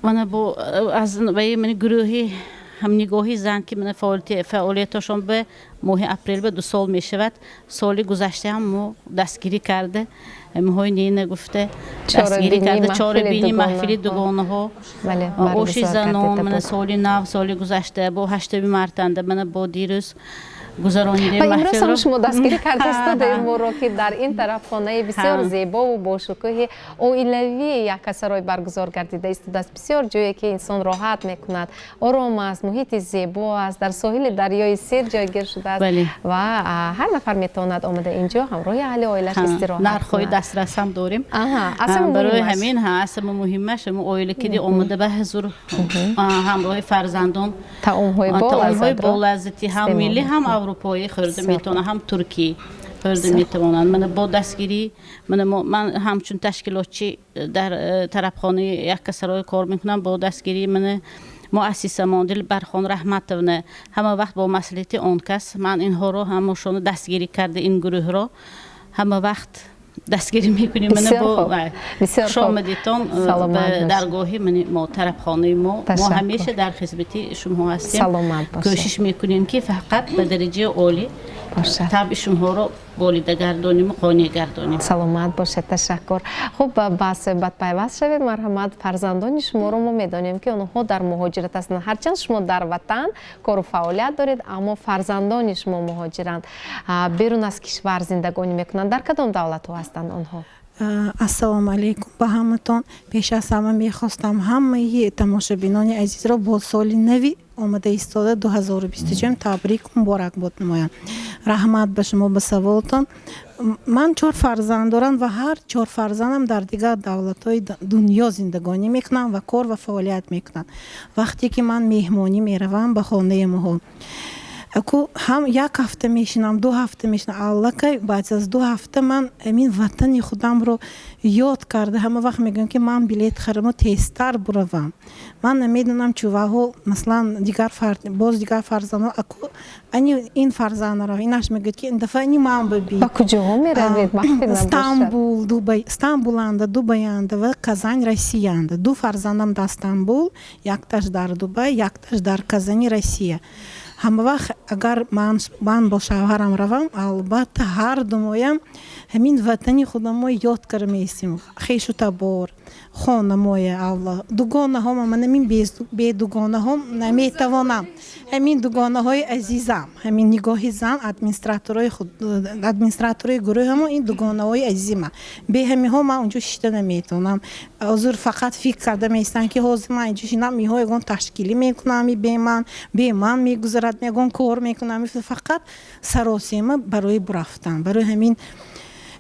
Мана бо аз ваи мани гурӯҳи Ҳамнигоҳи зан, ки мана фаъолияташон ба моҳи апрел ба 2 сол мешавад. Соли гузашта ҳам мо дастгирӣ карда, ҳамиҳои нена гуфта дастгирӣ карда, чорабини маҳфили дугонаҳо, оши занон, мана соли нав, соли гузашта бо 8-уми мартанда, мана бо дирӯз гузаронидем. Ва имрӯз ҳам шумо дастгирӣ кардаистодаед моро, ки дар ин тарафхонаи бисёр зебову бошукӯҳи оилавии Яккасарой баргузор гардида истодааст. Бисёр ҷое, ки инсон роҳат мекунад, ором аст, муҳити зебо аст, дар соҳили дарёи Сир ҷойгир шудааст ва ҳар нафар метавонад омада инҷо ҳамроҳи аҳли оилаш истироҳат. Нархҳои дастрасам дорем. Барои ҳамин асама муҳимаш оила киди омода ба ҳузур ҳамроҳи фарзандон таомҳои болаззати ҳам миллӣ, ҳам аврупоӣ хӯрда метавонанд, ҳам туркӣ хӯрда метавонанд. Мана бо дастгирӣ мана ман ҳамчун ташкилотчӣ дар тарабхонаи Яккасарой кор мекунам. Бо дастгирии мана муассисамон Дилбархон Раҳматовна, ҳама вақт бо маслиҳати он кас ман инҳоро ҳамашонро дастгирӣ карда, ин гурӯҳро ҳама вақт дастгирӣ мекунем. Мана бо хушомадитон ба даргоҳи мо, тарабхонаи мо. Мо ҳамеша дар хизмати шумо ҳастем, кӯшиш мекунем, ки фақат ба дараҷаи олӣ табъи шуморо болида гардониму қонеъ гардонем. Саломат бошед, ташаккур. Хуб, ба суҳбат пайваст шавед, марҳамат. Фарзандони шуморо мо медонем, ки онҳо дар муҳоҷират ҳастанд. Ҳарчанд шумо дар ватан кору фаъолият доред, аммо фарзандони шумо муҳоҷиранд, берун аз кишвар зиндагонӣ мекунанд. Дар кадом давлатҳо ҳастанд онҳо? Ассалому алайкум ба ҳаматон. Пеш аз ҳама мехостам ҳамаи тамошобинони азизро бо соли нави омада истода 2024 табрик, муборакбод намоям. Раҳмат ба шумо ба саволтон. Ман чор фарзанд дорам ва ҳар чор фарзандам дар дигар давлатҳои дунё зиндагонӣ мекунанд ва кор ва фаъолият мекунанд. Вақте ки ман меҳмонӣ меравам ба хонаи моҳо, ку ҳам як ҳафта мешинам, 2 ҳафта мешинам, аллакай баъд аз 2 ҳафта ман ҳамин ватани худамро ёд карда, ҳама вақт мегӯям, ки ман билет хараму тезтар буравам. Ман намедонам, чуваҳо, масалан, дигар боз дигар фарзандҳо, аку ани ин фарзандро инаш мегӯяд, ки ин дафъа ани ман бибӣ. Ба куҷоҳо меравед? Стамбул, Дубай, Стамбуланда, Дубаянда ва Казань, Россиянда. Ду фарзандам дар Стамбул, якташ дар Дубай, якташ дар Казани, Россия. Ҳама вақт агар ман бо шавҳарам равам, албатта, ҳар думоям ҳамин ватани худамо ёд карда меистем, хешу табор, хонамоя, алло, дугонаҳома. Ман ҳамин бе дугонаҳом наметавонам. Ҳамин дугонаҳои азизам, ҳамин Нигоҳи зан, администраторои худ, администраторои гурӯҳамо, ин дугонаҳои азизима. Бе ҳаминҳо ман унҷо шишта наметавонам. Ҳозир фақат фикр карда меистам, ки ҳозир ман инҷо шинам, иҳо ягон ташкилӣ мекунам, бе ман мегузарад, ягон кор мекунам, фақат саросема барои бурафтан. Барои ҳамин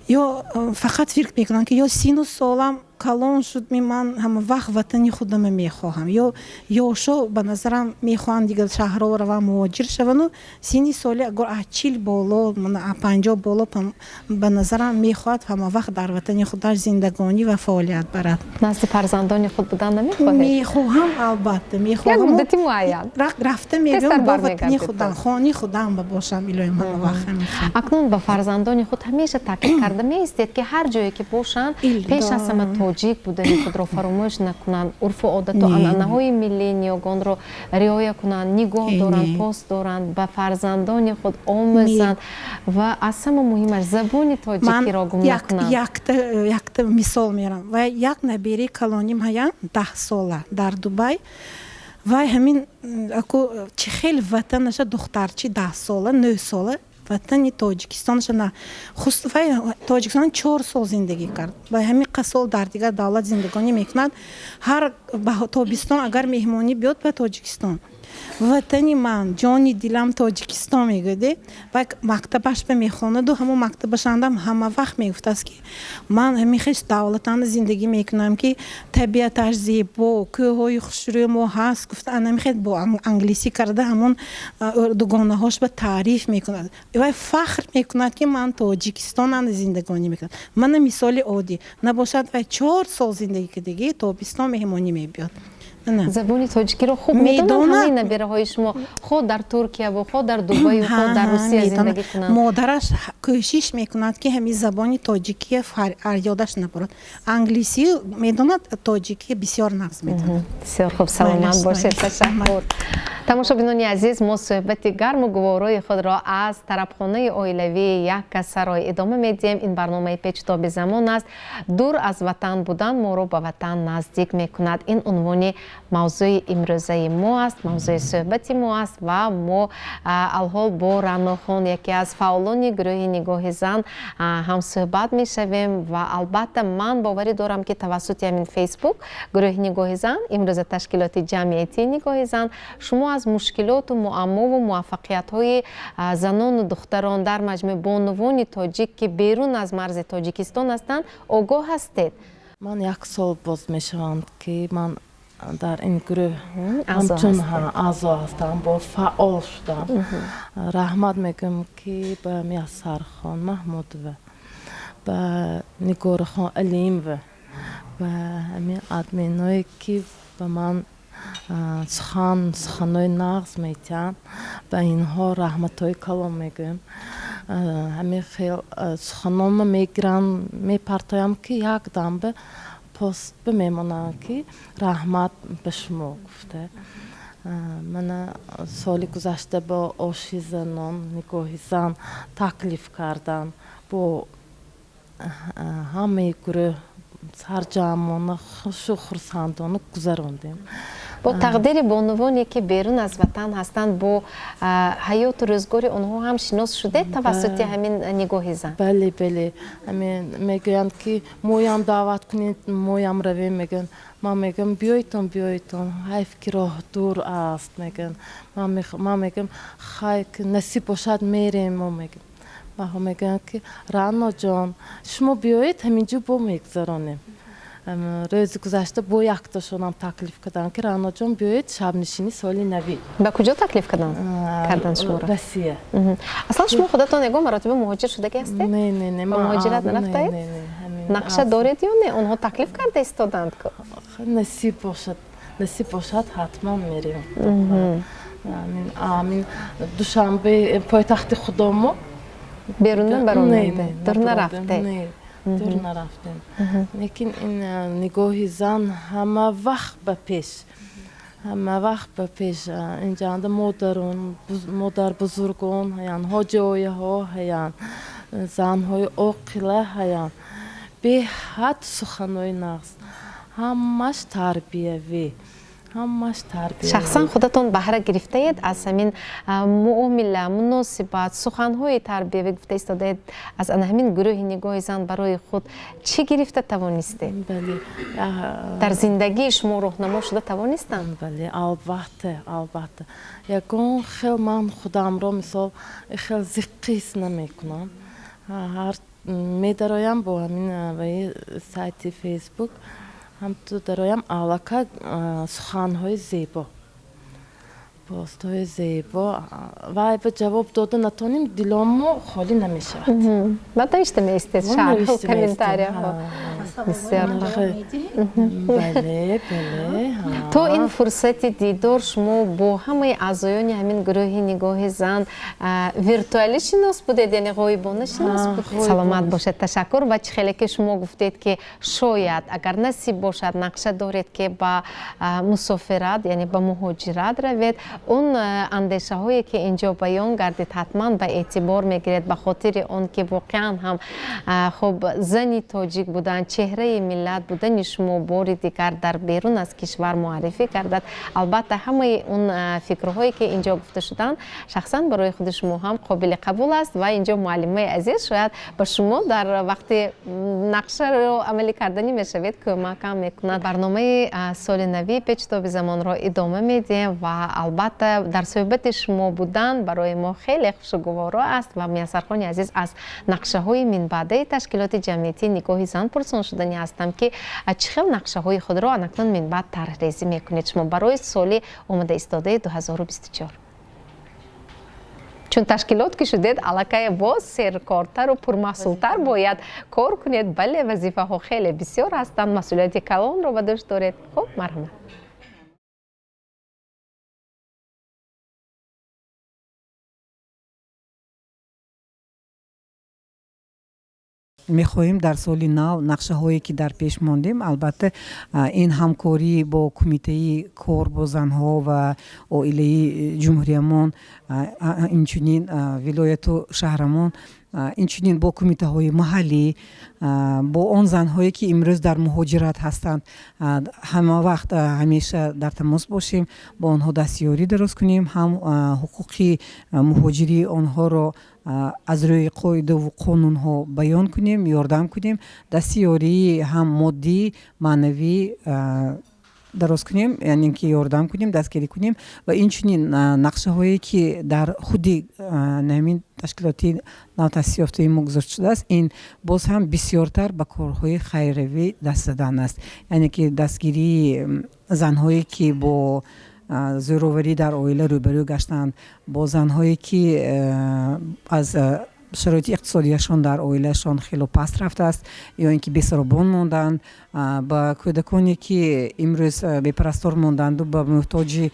ё фақат фикр мекунам, ки ё сину солам калон шуд, ман ҳама вақт ватани худама мехоҳам, ё ёшо ба назарам мехоҳанд дигар шаҳрҳо раванд, муҳоҷир шаванду синни соли агар аз 40 боло, 50 боло, ба назарам мехоҳад ҳама вақт дар ватани худаш зиндагонӣ ва фаъолият барад. Назди фарзандони худ будан намехоҳед? Мехоҳам, албатта, мехоҳам. Як муддати муайян. Рафта мегӯям, бо ватани худам, хони худам ба бошам, илоҳим, ҳама вақт. Акнун ба фарзандони худ ҳамеша таъкид карда меистед, ки ҳар ҷое ки бошанд, пеш аз ҳама тоҷик будани худро фаромӯш накунанд, урфу одату анъанаҳои миллии ниёгонро риоя кунанд, нигоҳ доранд, пос доранд, ба фарзандони худ омӯзанд ва аз ҳама муҳимаш забони тоҷикиро гум накунанд? Якта мисол меорам. Ва як набераи калоним ҳаян, 10-сола, дар Дубай. Вай ҳамин аку чӣ хел ватанаша, духтарчи 10-сола, 9-сола, ватани Тоҷикистонаша на вай Тоҷикистон 4 сол зиндагӣ кард ва ҳамин сол дар дигар давлат зиндагонӣ мекунад. Ҳар тобистон агар меҳмонӣ биёд ба Тоҷикистон, «Ватани ман, ҷони дилам Тоҷикистон» мегӯяд. Ва мактабаш ба мехонаду ҳамон мактабашандам ҳама вақт мегуфтааст, ки ман ҳамин хел давлатанда зиндагӣ мекунам, ки табиаташ зебо, кӯҳҳои хушрӯи мо ҳаст, гуфта, анами хел бо англисӣ карда ҳамон дугонаҳош ба таъриф мекунад. Вай фахр мекунад, ки ман Тоҷикистонанда зиндагонӣ мекунам. Мана мисоли оддӣ набошад, вай 4 сол зиндагӣ кардагӣ, тобистон меҳмонӣ мебиёд. Забони тоҷикиро хуб медонанд ҳамаи набираҳои шумо, хоҳ дар Туркияву, хоҳ дар Дубаю, хоҳ дар Русия зиндагӣ кунанд? Модараш кӯшиш мекунад, ки ҳамин забони тоҷикия ёдаш набурад. Англисӣ медонад, тоҷикия бисёр нағз медонад. Бисёр хуб, саломат бошед, ташаккур. Тамошобинони азиз, мо суҳбати гарму гуворои худро аз тарабхонаи оилавии Яккасарой идома медиҳем. Ин барномаи Печутоби замон аст. Дур аз ватан будан моро ба ватан наздик мекунад. Ин унвони мавзӯи имрӯзаи мо аст, мавзӯи суҳбати мо аст ва мо алҳол бо Раънохон, яке аз фаъолони гурӯҳи Нигоҳи зан, ҳамсӯҳбат мешавем. Ва албатта ман боварӣ дорам, ки тавассути ҳамин Фейсбук гурӯҳи Нигоҳи зан, имрӯза ташкилоти ҷамъиятии Нигоҳи зан, шумо аз мушкилоту муаммову муваффақиятҳои занону духтарон, дар маҷмӯъ бонувони тоҷик, ки берун аз марзи Тоҷикистон ҳастанд, огоҳ ҳастед. Ман як сол боз мешаванд, ки ман дар ин гурӯҳ ҳамчун аъзо ҳастам, бо фаъол шудам. Раҳмат мегӯям, ки ба Мияссархон Маҳмудова, ба Нигорахон Алимова, ба ҳамин админое, ки ба ман суханҳои нағз метиҳанд, ба инҳо раҳматҳои калон мегӯям. Ҳамин хел суханонма мегирам, мепартоям, ки як дамба пост бимемонанд, ки раҳмат ба шумо гуфта. Мана соли гузашта бо оши занон Нигоҳи зан таклиф кардам, бо ҳамаи гурӯҳ сарҷамъона хушу хурсандона гузарондем. Бо тақдири бонувоне, ки берун аз ватан ҳастанд, бо ҳаёту рӯзгори онҳо ҳам шинос шудед тавассути ҳамин Нигоҳи зан? Бале, ҳамин мегӯянд, ки моям даъват кунед, моям равем, мегӯянд. Ман мегӯям, биёйтон, биёйтон, ҳайф ки роҳ дур аст, мегӯянд. Ман мегӯям, хай, насиб бошад, мерем мо, мегӯям. Баҳо мегӯянд, ки Раъноҷон, шумо биёед, ҳаминҷо бо мегузаронем. Рӯзи гузашта бо якташонам таклиф кардам, ки Раъноҷон, биёед шабнишини соли навӣ. Ба куҷо таклиф карданд шуморо? Россия. Аслан шумо худатон ягон маротиба муҳоҷир шудагӣ ҳастед? Не, не, не. Ба муҳоҷират нарафтаед? Нақша доред ё не? Онҳо таклиф карда истоданд ку. Насиб бошад, насиб бошад, ҳатман мерем. Амин Душанбе, пойтахти худомо. Берун набаромадед, дур нарафтед? Дур нарафтем, лекин ин Нигоҳи зан ҳама вақт ба пеш, ҳама вақт ба пеш. Инҷанда модарон, модарбузургон ҳаянд, ҳоҷиояҳо ҳаянд, занҳои оқила ҳаянд, беҳад суханҳои нағз, ҳамаш тарбиявӣ, ҳамаш тарбиявӣ. Шахсан худатон баҳра гирифтаед аз ҳамин муомила, муносибат, суханҳои тарбиявӣ гуфта истодаед, аз ана ҳамин гурӯҳи Нигоҳи зан барои худ чӣ гирифта тавонистед? Бале. Дар зиндагии шумо роҳнамо шуда тавонистанд? Бале, албатта, албатта. Ягон хел ман худамро, мисол, хел зиққис намекунам. Ҳар медароям бо ҳамин сайти Фейсбук, ҳамту дароям, аллакай суханҳои зебо, постҳои зебо, вай ба ҷавоб дода натонем, диломо холӣ намешавад. Баъд навишта меистед шарҳу комментарияҳо. Бисёр. Бале, бале. То ин фурсати дидор шумо бо ҳамаи аъзоёни ҳамин гурӯҳи Нигоҳи зан виртуалӣ шинос будед, яъне ғоибона шинос будед? Саломат бошед, ташаккур. Ва чӣ хеле ки шумо гуфтед, ки шояд, агар насиб бошад, нақша доред, ки ба мусофират, яъне ба муҳоҷират равед, он андешаҳое, ки инҷо баён гардид, ҳатман ба эътибор мегиред, ба хотири он ки воқеан ҳам хуб зани тоҷик будан, чеҳраи миллат будани шумо бори дигар дар берун аз кишвар муаррифӣ гардад. Албатта, ҳамаи он фикрҳое, ки инҷо гуфта шуданд, шахсан барои худи шумо ҳам қобили қабул аст. Ва инҷо муаллимаи азиз шояд ба шумо дар вақти нақшаро амалӣ карданӣ мешавед кӯмакам мекунад. Барномаи соли нави Печутоби замонро идома медиҳем ва албатта дар суҳбати шумо будан барои мо хеле хушгуворо аст. Ва Мияссархони азиз, аз нақшаҳои минбаъдаи ташкилоти ҷамъиятии Нигоҳи зан пурсон шудани ҳастам, ки чӣ хел нақшаҳои худро анакнун минбаъд тарҳрезӣ мекунед шумо барои соли омода истодаи 2024, чун ташкилот ки шудед, аллакай боз серкортару пурмаҳсултар бояд кор кунед. Бале, вазифаҳо хеле бисёр ҳастанд, масъулияти калонро ба дӯш доред. Хуб, марҳамат. Мехоҳем дар соли нав нақшаҳое, ки дар пеш мондем, албатта, ин ҳамкорӣ бо Кумитаи кор бо занҳо ва оилаи ҷумҳуриямон, инчунин вилояту шаҳрамон, инчунин бо кумитаҳои маҳаллӣ, бо он занҳое, ки имрӯз дар муҳоҷират ҳастанд, ҳама вақт, ҳамеша дар тамос бошем, бо онҳо дастёрӣ дароз кунем, ҳам ҳуқуқи муҳоҷирии онҳоро аз рӯи қоидаву қонунҳо баён кунем, ёрдам кунем, дастёрии ҳам моддӣ, маънавӣ дароз кунем, яъне ки ёрдам кунем, дастгирӣ кунем. Ва инчунин нақшаҳое, ки дар худи ҳамин ташкилоти навтаъсисёфтаи мо гузошта шудааст, ин боз ҳам бисёртар ба корҳои хайравӣ даст задан аст, яъне ки дастгирии занҳое, ки бо зӯроварӣ дар оила рӯбарӯ гаштанд, бо занҳое, ки аз шароити иқтисодияшон дар оилаашон хело паст рафтааст ё ин ки бесаробон монданд, ба кӯдаконе, ки имрӯз бепарастор монданду ба муҳтоҷи,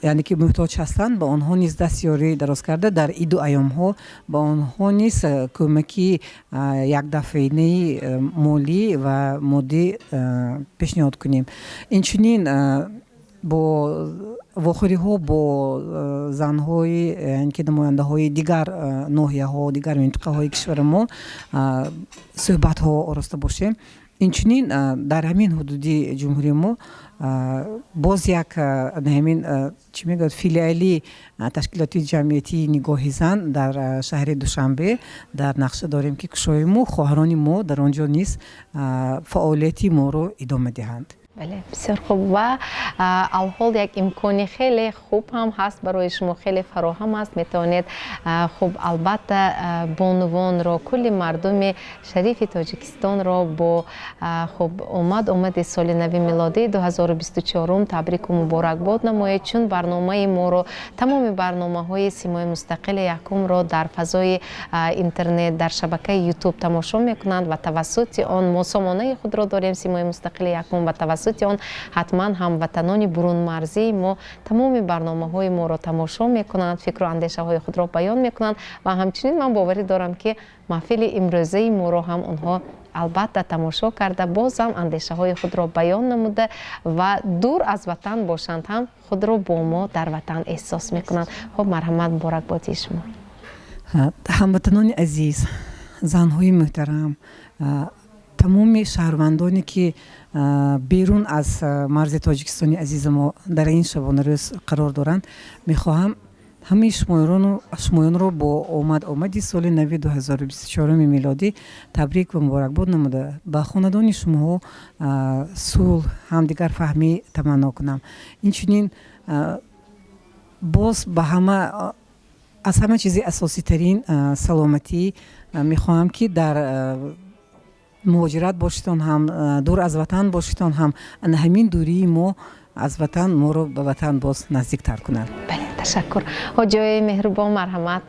яъне ки муҳтоҷ ҳастанд, ба онҳо низ дастёрӣ дароз карда, дар иду айёмҳо ба онҳо низ кӯмаки якдафъаинаи молӣ ва моддӣ пешниҳод кунем. Инчунин бо вохӯриҳо бо занҳои, яъне ки намояндаҳои дигар ноҳияҳо, дигар минтақаҳои кишвари мо суҳбатҳо ороста бошем. Инчунин дар ҳамин ҳудуди ҷумҳурии мо боз як ҳамин, чӣ мегӯяд, филиали ташкилоти ҷамъиятии «Нигоҳи зан» дар шаҳри Душанбе дар нақша дорем, ки кушоему хоҳарони мо дар он ҷо низ фаъолияти моро идома диҳанд. Бале, бисёр хуб. Ва алҳол як имкони хеле хуб ҳам ҳаст барои шумо, хеле фароҳам аст. Метавонед, хуб, албатта, бонувонро, кулли мардуми шарифи Тоҷикистонро бо, хуб, омад омади соли нави милодии 2024 табрику муборакбод намоед, чун барномаи моро, тамоми барномаҳои Симои мустақили якумро дар фазои интернет, дар шабакаи Ютуб тамошо мекунанд ва тавассути он мо сомонаи худро дорем, Симои мустақили якум, ва тавассути он ҳатман ҳамватанони бурунмарзии мо тамоми барномаҳои моро тамошо мекунанд, фикру андешаҳои худро баён мекунанд. Ва ҳамчунин ман боварӣ дорам, ки маҳфили имрӯзаи моро ҳам онҳо албатта тамошо карда, бозам андешаҳои худро баён намуда ва дур аз ватан бошанд ҳам, худро бо мо дар ватан эҳсос мекунанд. Хуб, марҳамат, муборакбодии шумо. Ҳамватанони азиз, занҳои муҳтарам, тамоми шаҳрвандоне, ки берун аз марзи Тоҷикистони азизи мо дар ин шабонарӯз қарор доранд, мехоҳам ҳамаи шумоёнро бо омад омади соли нави 2024 милодӣ табрик ва муборакбод намуда, ба хонадони шумоҳо сулҳ, ҳамдигарфаҳмӣ таманно кунам. Инчунин боз ба ҳама, аз ҳама чизи асоситарин саломатӣ мехоҳам, ки дар муҳоҷират бошитон ҳам, дур аз ватан бошитон ҳам, ана ҳамин дурии мо аз ватан моро ба ватан боз наздиктар кунад. Бале, ташаккур. Ҳоҷиёи меҳрубон, марҳамат.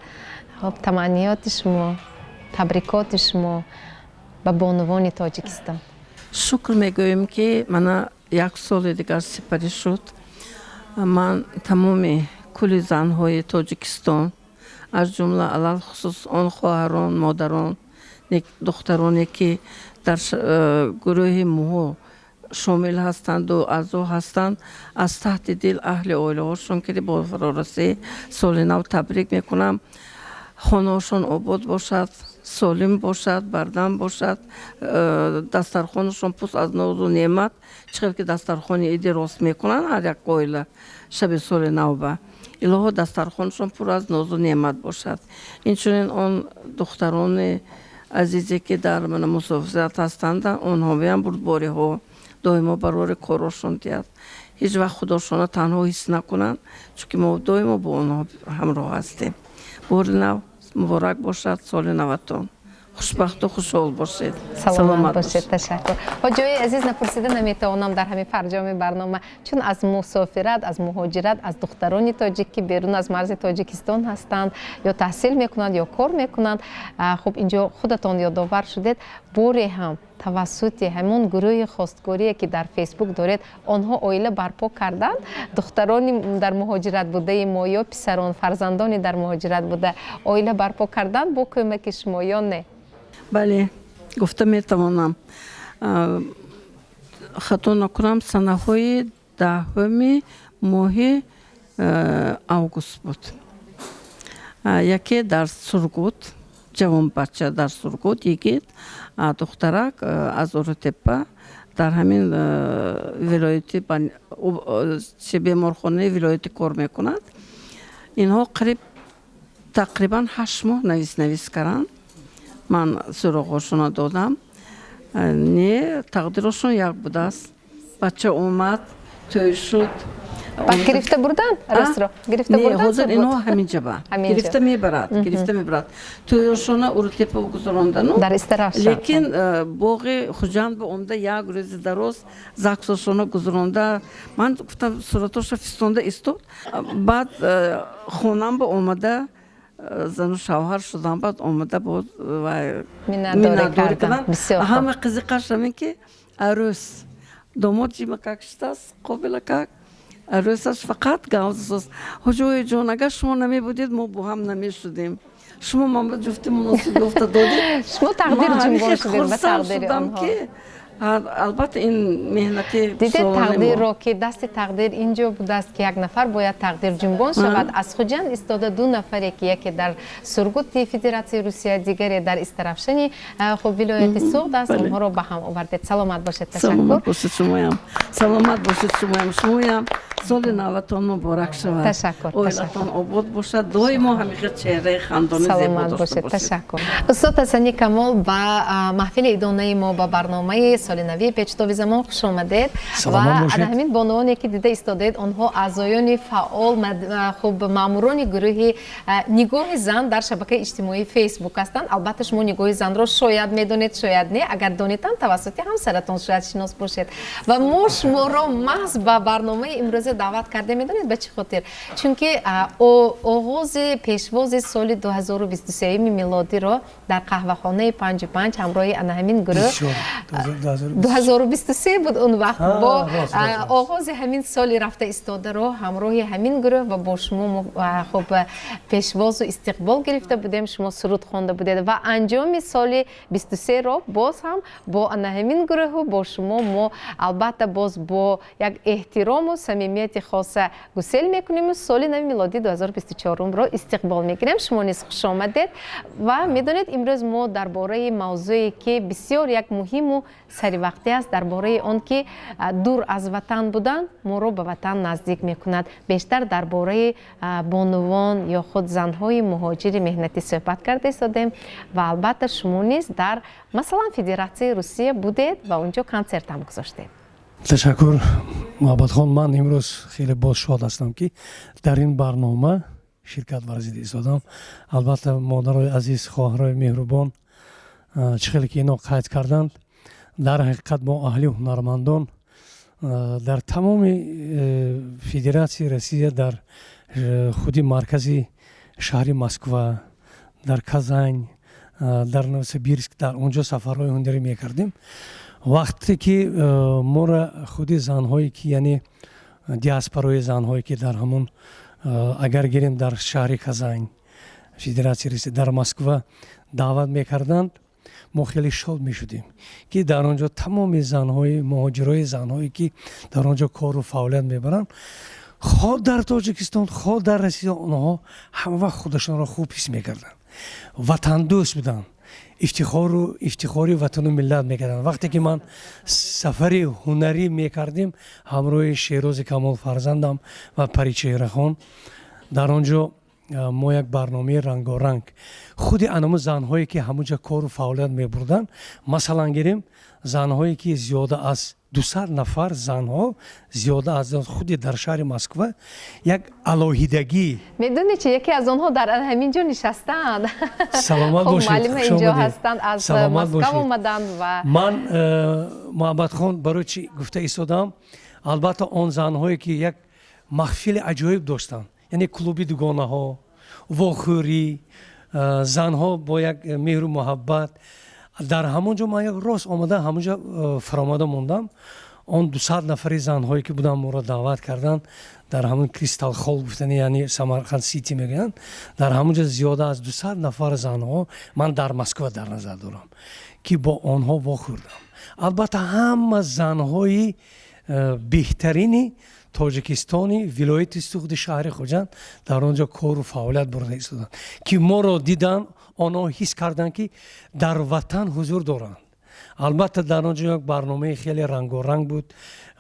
Хуб, таманниёти шумо, табрикоти шумо ба бонувони Тоҷикистон. Шукр мегӯем, ки мана як соли дигар сипарӣ шуд. Ман тамоми кулли занҳои Тоҷикистон, аз ҷумла алалхусус он хоҳарон, модарон, духтароне, ки дар гурӯҳи мо шомил ҳастанду аъзо ҳастанд, аз таҳти дил аҳли оилаҳошон ки бо фарорасии соли нав табрик мекунам. Хонаҳошон обод бошад, солим бошад, бардам бошад, дастархонашон пур аз нозу неъмат. Чӣ хел ки дастархони иди рост мекунанд ҳар як оила шаби соли навба, илоҳо, дастархонашон пур аз нозу неъмат бошад. Инчунин он духтарони азизе, ки дар мусофират ҳастанд, онҳоям бурдбориҳо доимо барори корошон диҳад, ҳеҷ вақт худошона танҳо ҳис накунанд, чунки мо доимо бо онҳо ҳамроҳ ҳастем. Бори нав муборак бошад, соли наватон хушбахту хушҳол бошед. Саломат бошед, ташаккур. Ҳоҷиёи азиз, напурсида наметавонам дар ҳамин фарҷоми барнома, чун аз мусофират, аз муҳоҷират, аз духтарони тоҷик, ки берун аз марзи Тоҷикистон ҳастанд, ё таҳсил мекунанд, ё кор мекунанд. Хуб, инҷо худатон ёдовар шудед, боре ҳам тавассути ҳамон гурӯҳи хостгорие, ки дар Фейсбук доред, онҳо оила барпо карданд? Духтарони дар муҳоҷират будаи мо ё писарон, фарзандони дар муҳоҷират буда оила барпо карданд бо кӯмаки шумо ё не? Бале, гуфта метавонам, хато накунам, санаҳои 10-уми моҳи август буд. Яке дар Сургут, ҷавонбача дар Сургут, йигит, духтарак аз Урутеппа, дар ҳамин вилояти, беморхонаи вилоятӣ кор мекунад. Инҳо қариб тақрибан 8 моҳ навис навис карданд, ман суроғошонро додам. Не, тақдирошон як будааст, бача омад, тӯй шуд. Баъд гирифта бурдан арӯсро, гирифта бурдан? Ҳозир инҳо ҳаминҷаба, гирифта мебарад, гирифта мебарад. Тӯёшона Урутепа гузарондану дар Истаравшан. Лекин боғи Хуҷанд ба омда, як рӯзи дароз загсошона гузаронда. Ман гуфтам, суратоша фистонда истод. Баъд хонам ба омада, зану шавҳар шудан, баъд омада боз миннатдорӣ кардан. Ҳама қизиқаш ҳамин ки арӯс домод ҷима как шудааст, қобила как арӯсаш фақат гавзасоз: «Ҳоҷои ҷон, агар шумо намебудед, мо бо ҳам намешудем, шумо ман ба ҷуфти муносиб ёфта додед». Шумо тақдир ҷунбон шудед ба тақдири онҳо. Ки албатта ин меҳнати Дидед тақдирро, ки дасти тақдир инҷо будааст, ки як нафар бояд тақдир ҷунбон шавад. Аз Хуҷанд истода ду нафаре, ки яке дар Сургути Федератсияи Русия, дигаре дар Истаравшани, хуб, вилояти Суғд аст, онҳоро ба ҳам овардед. Саломат бошед, ташаккур. Бошед шумоям, саломат бошед шумоям. Шумоям соли наватон муборак шавад. Ташаккур. Оилатон обод бошад, доимо ҳамиха чеҳраи хандони зебо Саломат дошта бошед. бошед. Ташаккур. Устод Ҳасани Камол, ба маҳфили идонаи мо, ба барномаи соли нави Печтоби замон хуш омадед. Саломат Ва бошед. ана ҳамин бонуоне, ки дида истодед, онҳо аъзоёни фаъол, хуб, маъмурони гурӯҳи Нигоҳи зан дар шабакаи иҷтимоии Фейсбук ҳастанд. Албатта, шумо Нигоҳи занро шояд медонед, шояд не. Агар донедам, тавассути ҳамсаратон шояд шинос бошед. Ва мо шуморо маҳз ба барномаи имрӯза даъват кардем, медонед ба чӣ хотир? Чунки оғози пешвози соли 2023 милодиро дар қаҳвахонаи Панҷу панҷ ҳамроҳи ана ҳамин гурӯҳ, 2023 буд он вақт, бо оғози ҳамин соли рафта истодаро ҳамроҳи ҳамин гурӯҳ ва бо шумо мо, хуб, пешвозу истиқбол гирифта будем. Шумо суруд хонда будед ва анҷоми соли 23-ро боз ҳам бо ана ҳамин гурӯҳу бо шумо мо албатта боз бо як эҳтирому самимияти хоса гусел мекунему соли нави милодии 2024-ро истиқбол мекунем. Шумо низ хуш омадед. Ва медонед, имрӯз мо дар бораи мавзӯе, ки бисёр як муҳиму саривақтӣ аст, дар бораи он ки дур аз ватан будан моро ба ватан наздик мекунад, бештар дар бораи бонувон ё худ занҳои муҳоҷири меҳнатӣ суҳбат карда истодем. Ва албатта, шумо низ дар, масалан, Федератсияи Русия будед ва унҷо консерт ҳам гузоштед. Ташаккур, Муҳаббатхон. Ман имрӯз хеле боз шод ҳастам, ки дар ин барнома ширкат варзида истодам. Албатта, модарои азиз, хоҳарои меҳрубон, чӣ хеле ки ино қайд карданд, дар ҳақиқат мо аҳли ҳунармандон дар тамоми Федератсияи Россия, дар худи маркази шаҳри Москва, дар Казань, дар Новосибирск, дар он ҷо сафарҳои ҳунарӣ мекардем. Вақте ки моро худи занҳое ки, яъне диаспораи занҳое ки дар ҳамон, агар гирем, дар шаҳри Казань, Федератсияи Россия, дар Москва даъват мекарданд, мо хеле шод мешудем, ки дар он ҷо тамоми занҳои муҳоҷирои занҳое ки дар он ҷо кору фаъолият мебаранд, хоҳ дар Тоҷикистон, хоҳ дар Россия, онҳо ҳама вақт худашонро хуб ҳис мекарданд, ватандӯст буданд, ифтихору ифтихори ватану миллат мекарданд. Вақте ки ман сафари ҳунарӣ мекардем ҳамроҳи Шерози Камол фарзандам ва Паричеҳрахон, дар он ҷо мо як барномаи рангоранг, худи анаму занҳое ки ҳамунҷа кору фаъолият мебурданд, масалан гирем, занҳое ки зиёда аз 200 нафар занҳо, зиёда аз худи дар шаҳри Москва як алоҳидагӣ. Медонед чи, яке аз онҳо дар ҳамин ҷо нишастаанд. Саломат бошед. Муаллима инҷо ҳастанд, аз Москав омаданд ва Ман, Муҳаббатхон, барои чи гуфта истодам, албатта, он занҳое ки як маҳфили аҷоиб доштанд, яъне клуби дугонаҳо, вохӯрӣ, занҳо бо як меҳру муҳаббат дар ҳамон ҷо. Ман як рост омада ҳамонҷо фаромада мондам. Он 200 нафари занҳое ки буданд, моро даъват карданд дар ҳамун Кристал Холл гуфтани, яъне Самарқанд Сити мегӯянд. Дар ҳамун ҷо зиёда аз 200 нафар занҳо, ман дар Москва дар назар дорам, ки бо онҳо вохӯрдам. Албатта, ҳама занҳои беҳтарини Тоҷикистони, вилояти Суғди, шаҳри Хуҷанд дар он ҷо кору фаъолият бурда истоданд, ки моро диданд, онҳо ҳис карданд, ки дар ватан ҳузур доранд. Албатта, дар он ҷо як барномаи хеле рангоранг буд.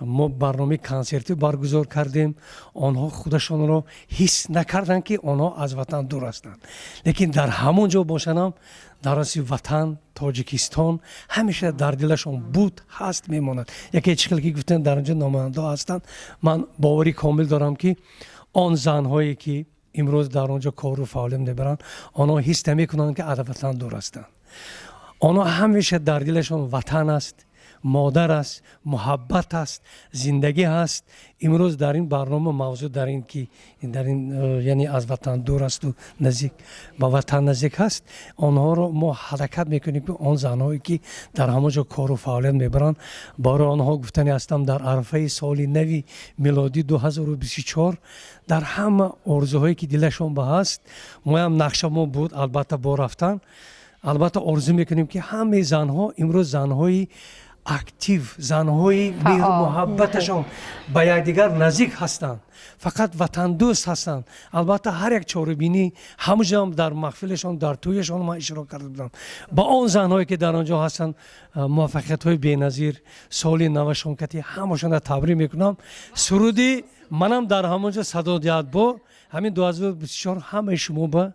Мо барномаи консертӣ баргузор кардем. Онҳо худашонро ҳис накарданд, ки онҳо аз ватан дур ҳастанд, лекин дар ҳамон ҷо бошанам, дар оси ватан Тоҷикистон ҳамеша дар дилашон буд, ҳаст, мемонад. Яке чӣ хел ки гуфтанд, дар он ҷо намояндаҳо ҳастанд. Ман боварӣ комил дорам, ки он занҳое ки имрӯз дар он ҷо кору фаъолият мебаранд, онҳо ҳис намекунанд, ки аз ватан дур ҳастанд. Онҳо ҳамеша дар дилашон ватан аст, модар аст, муҳаббат аст, зиндагӣ ҳаст. Имрӯз дар ин барнома мавзӯъ дар ин ки дар ин яъне аз ватан дур асту наздик ба ватан наздик ҳаст. Онҳоро мо ҳаракат мекунем, ки он занҳое ки дар ҳамон ҷо кору фаъолият мебаранд, барои онҳо гуфтани ҳастам: дар арафаи соли нави милодӣ 2024 дар ҳама орзуҳое ки дилашон ба ҳаст, моям нақша мо буд, албатта, бо рафтан. Албатта, орзу мекунем, ки ҳамаи занҳо имрӯз занҳои актив, занҳои меҳру муҳаббаташон ба якдигар наздик ҳастанд, фақат ватандӯст ҳастанд. Албатта, ҳар як чорабинӣ ҳамуҷам дар маҳфилашон, дар тӯяшон ман иштирок карда будам. Ба он занҳое ки дар он ҷо ҳастанд, муваффақиятҳои беназир, соли навашон кати ҳамашонро табрик мекунам. Суруди манам дар ҳамон ҷо садо диҳад бо ҳамин 2024 ҳамаи шумо ба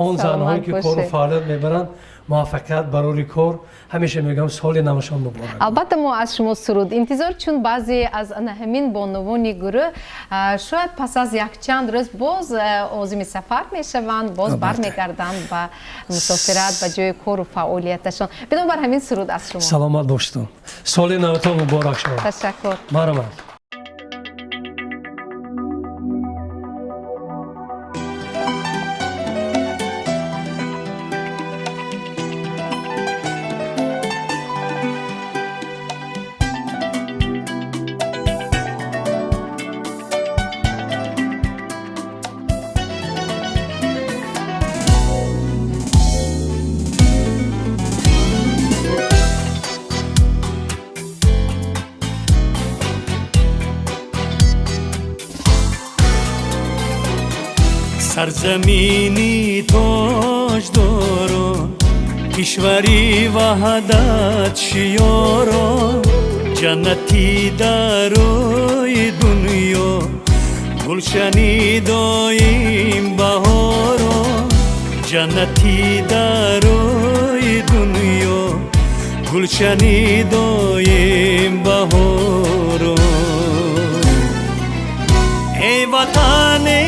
он занҳое ки кору фаъолият мебаранд, муваффақият барори кор. Ҳамеша мегӯям, соли навашон муборак. Албатта, мо аз шумо суруд интизор, чун баъзе аз ҳамин бонувони гурӯҳ шояд пас аз якчанд рӯз боз озими сафар мешаванд, боз бармегарданд ба мусофират, ба ҷои кору фаъолияташон. Бинобар ҳамин суруд аз шумо. Саломат бошедон, соли наватон муборак шавад. Ташаккур. Марҳамат. Сарзамини тоҷдорон, кишвари ваҳдат шиёрон, ҷаннати дарои дунё, гулшани доим баҳорон, ҷаннати дарои дунё, гулшани доим баҳорон. Эй ватани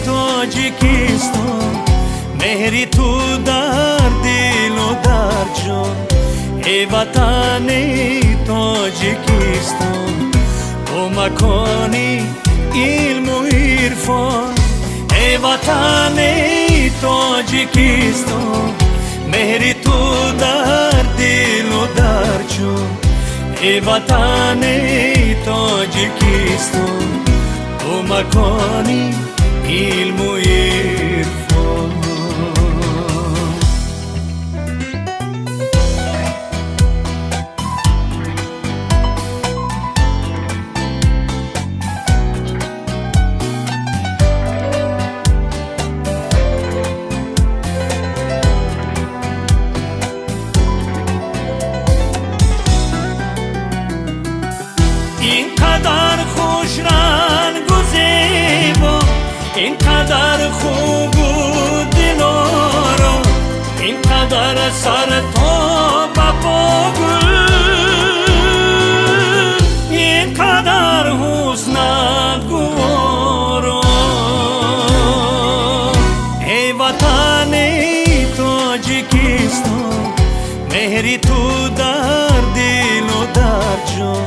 Тоҷикистон, меҳри ту дар дилу дар ҷон. Эй ватани Тоҷикистон, ту макони илму ирфон. Эй ватани Тоҷикистон, меҳри ту дар дилу дар ҷон. Эй ватани Тоҷикистон, ту макони илму ирфон. Ин қадар хушрангу зебо, ин қадар хубу дилоро, ин қадар сар то ба по гул, ин қадар ҳуснат гуворо. Эй ватани Тоҷикистон, меҳри ту дар дилу дар ҷон.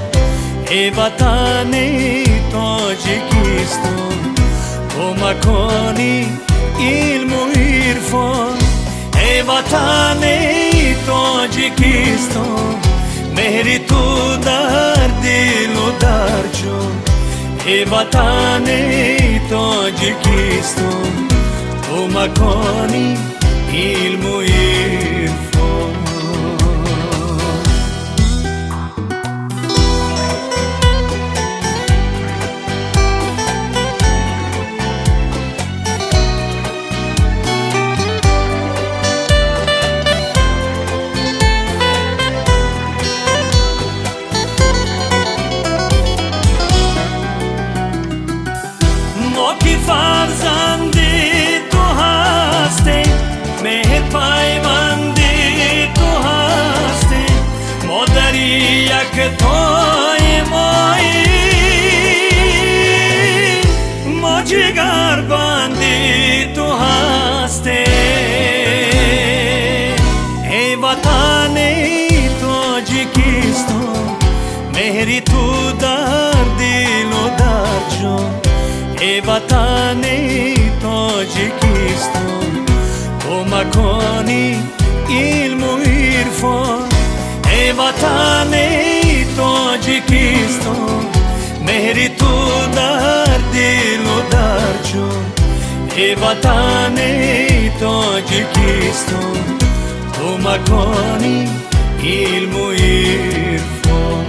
Эй ватани Тоҷикистон, ту макони илму ирфон. Эй ватани Тоҷикистон, Меҳри ту дар дилу дар ҷон, эй ватани Тоҷикистон, ту макони илму ирфон. Мо ки фарзанди ту ҳастем, меҳрпайванди ту ҳастем, модари яктои моӣ, мо ҷигарбанди ту ҳастем. Эй ватани Тоҷикистон, меҳри ту дар дилу дар ҷон, эй ватани Тоҷикистон, ту макони илму ирфон. Эй ватани Тоҷикистон, меҳри ту дар дилу дар ҷон, эй ватани Тоҷикистон, ту макони илму ирфон.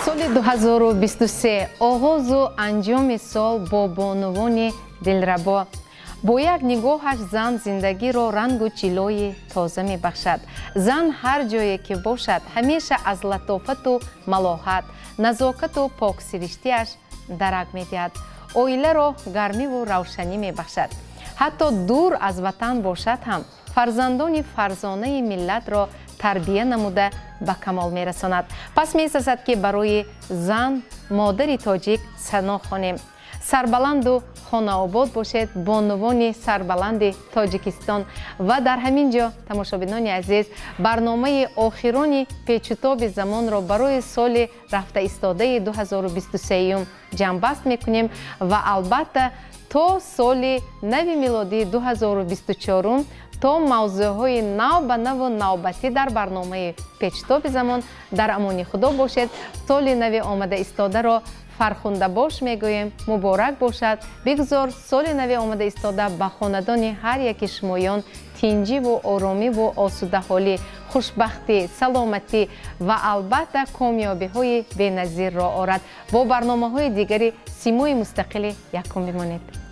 Соли 2023 оғозу анҷоми сол бо бонувони дилрабо. Бо як нигоҳаш зан зиндагиро рангу ҷилои тоза мебахшад. Зан ҳар ҷое ки бошад, ҳамеша аз латофату малоҳат, назокату поксириштиаш дарак медиҳад, оиларо гармиву равшанӣ мебахшад. Ҳатто дур аз ватан бошад ҳам, фарзандони фарзонаи миллатро тарбия намуда ба камол мерасонад. Пас месазад, ки барои зан, модари тоҷик сано хонем. Сарбаланду хонаобод бошед, бонувони сарбаланди Тоҷикистон. Ва дар ҳамин ҷо, тамошобинони азиз, барномаи охирони Печутоби замонро барои соли рафтаистодаи 2023 ҷамъбаст мекунем ва албатта то соли нави милодии 2024, то мавзӯъҳои нав ба наву навбатӣ дар барномаи Печутоби замон дар амони Худо бошед. Соли нави омада истодаро фархундабош мегӯем, муборак бошад. Бигзор соли нави омада истода ба хонадони ҳар яки шумоён тинҷиву оромиву осудаҳолӣ, хушбахтӣ, саломатӣ ва албатта комёбиҳои беназирро орад. Бо барномаҳои дигари Симои мустақили якум бимонед.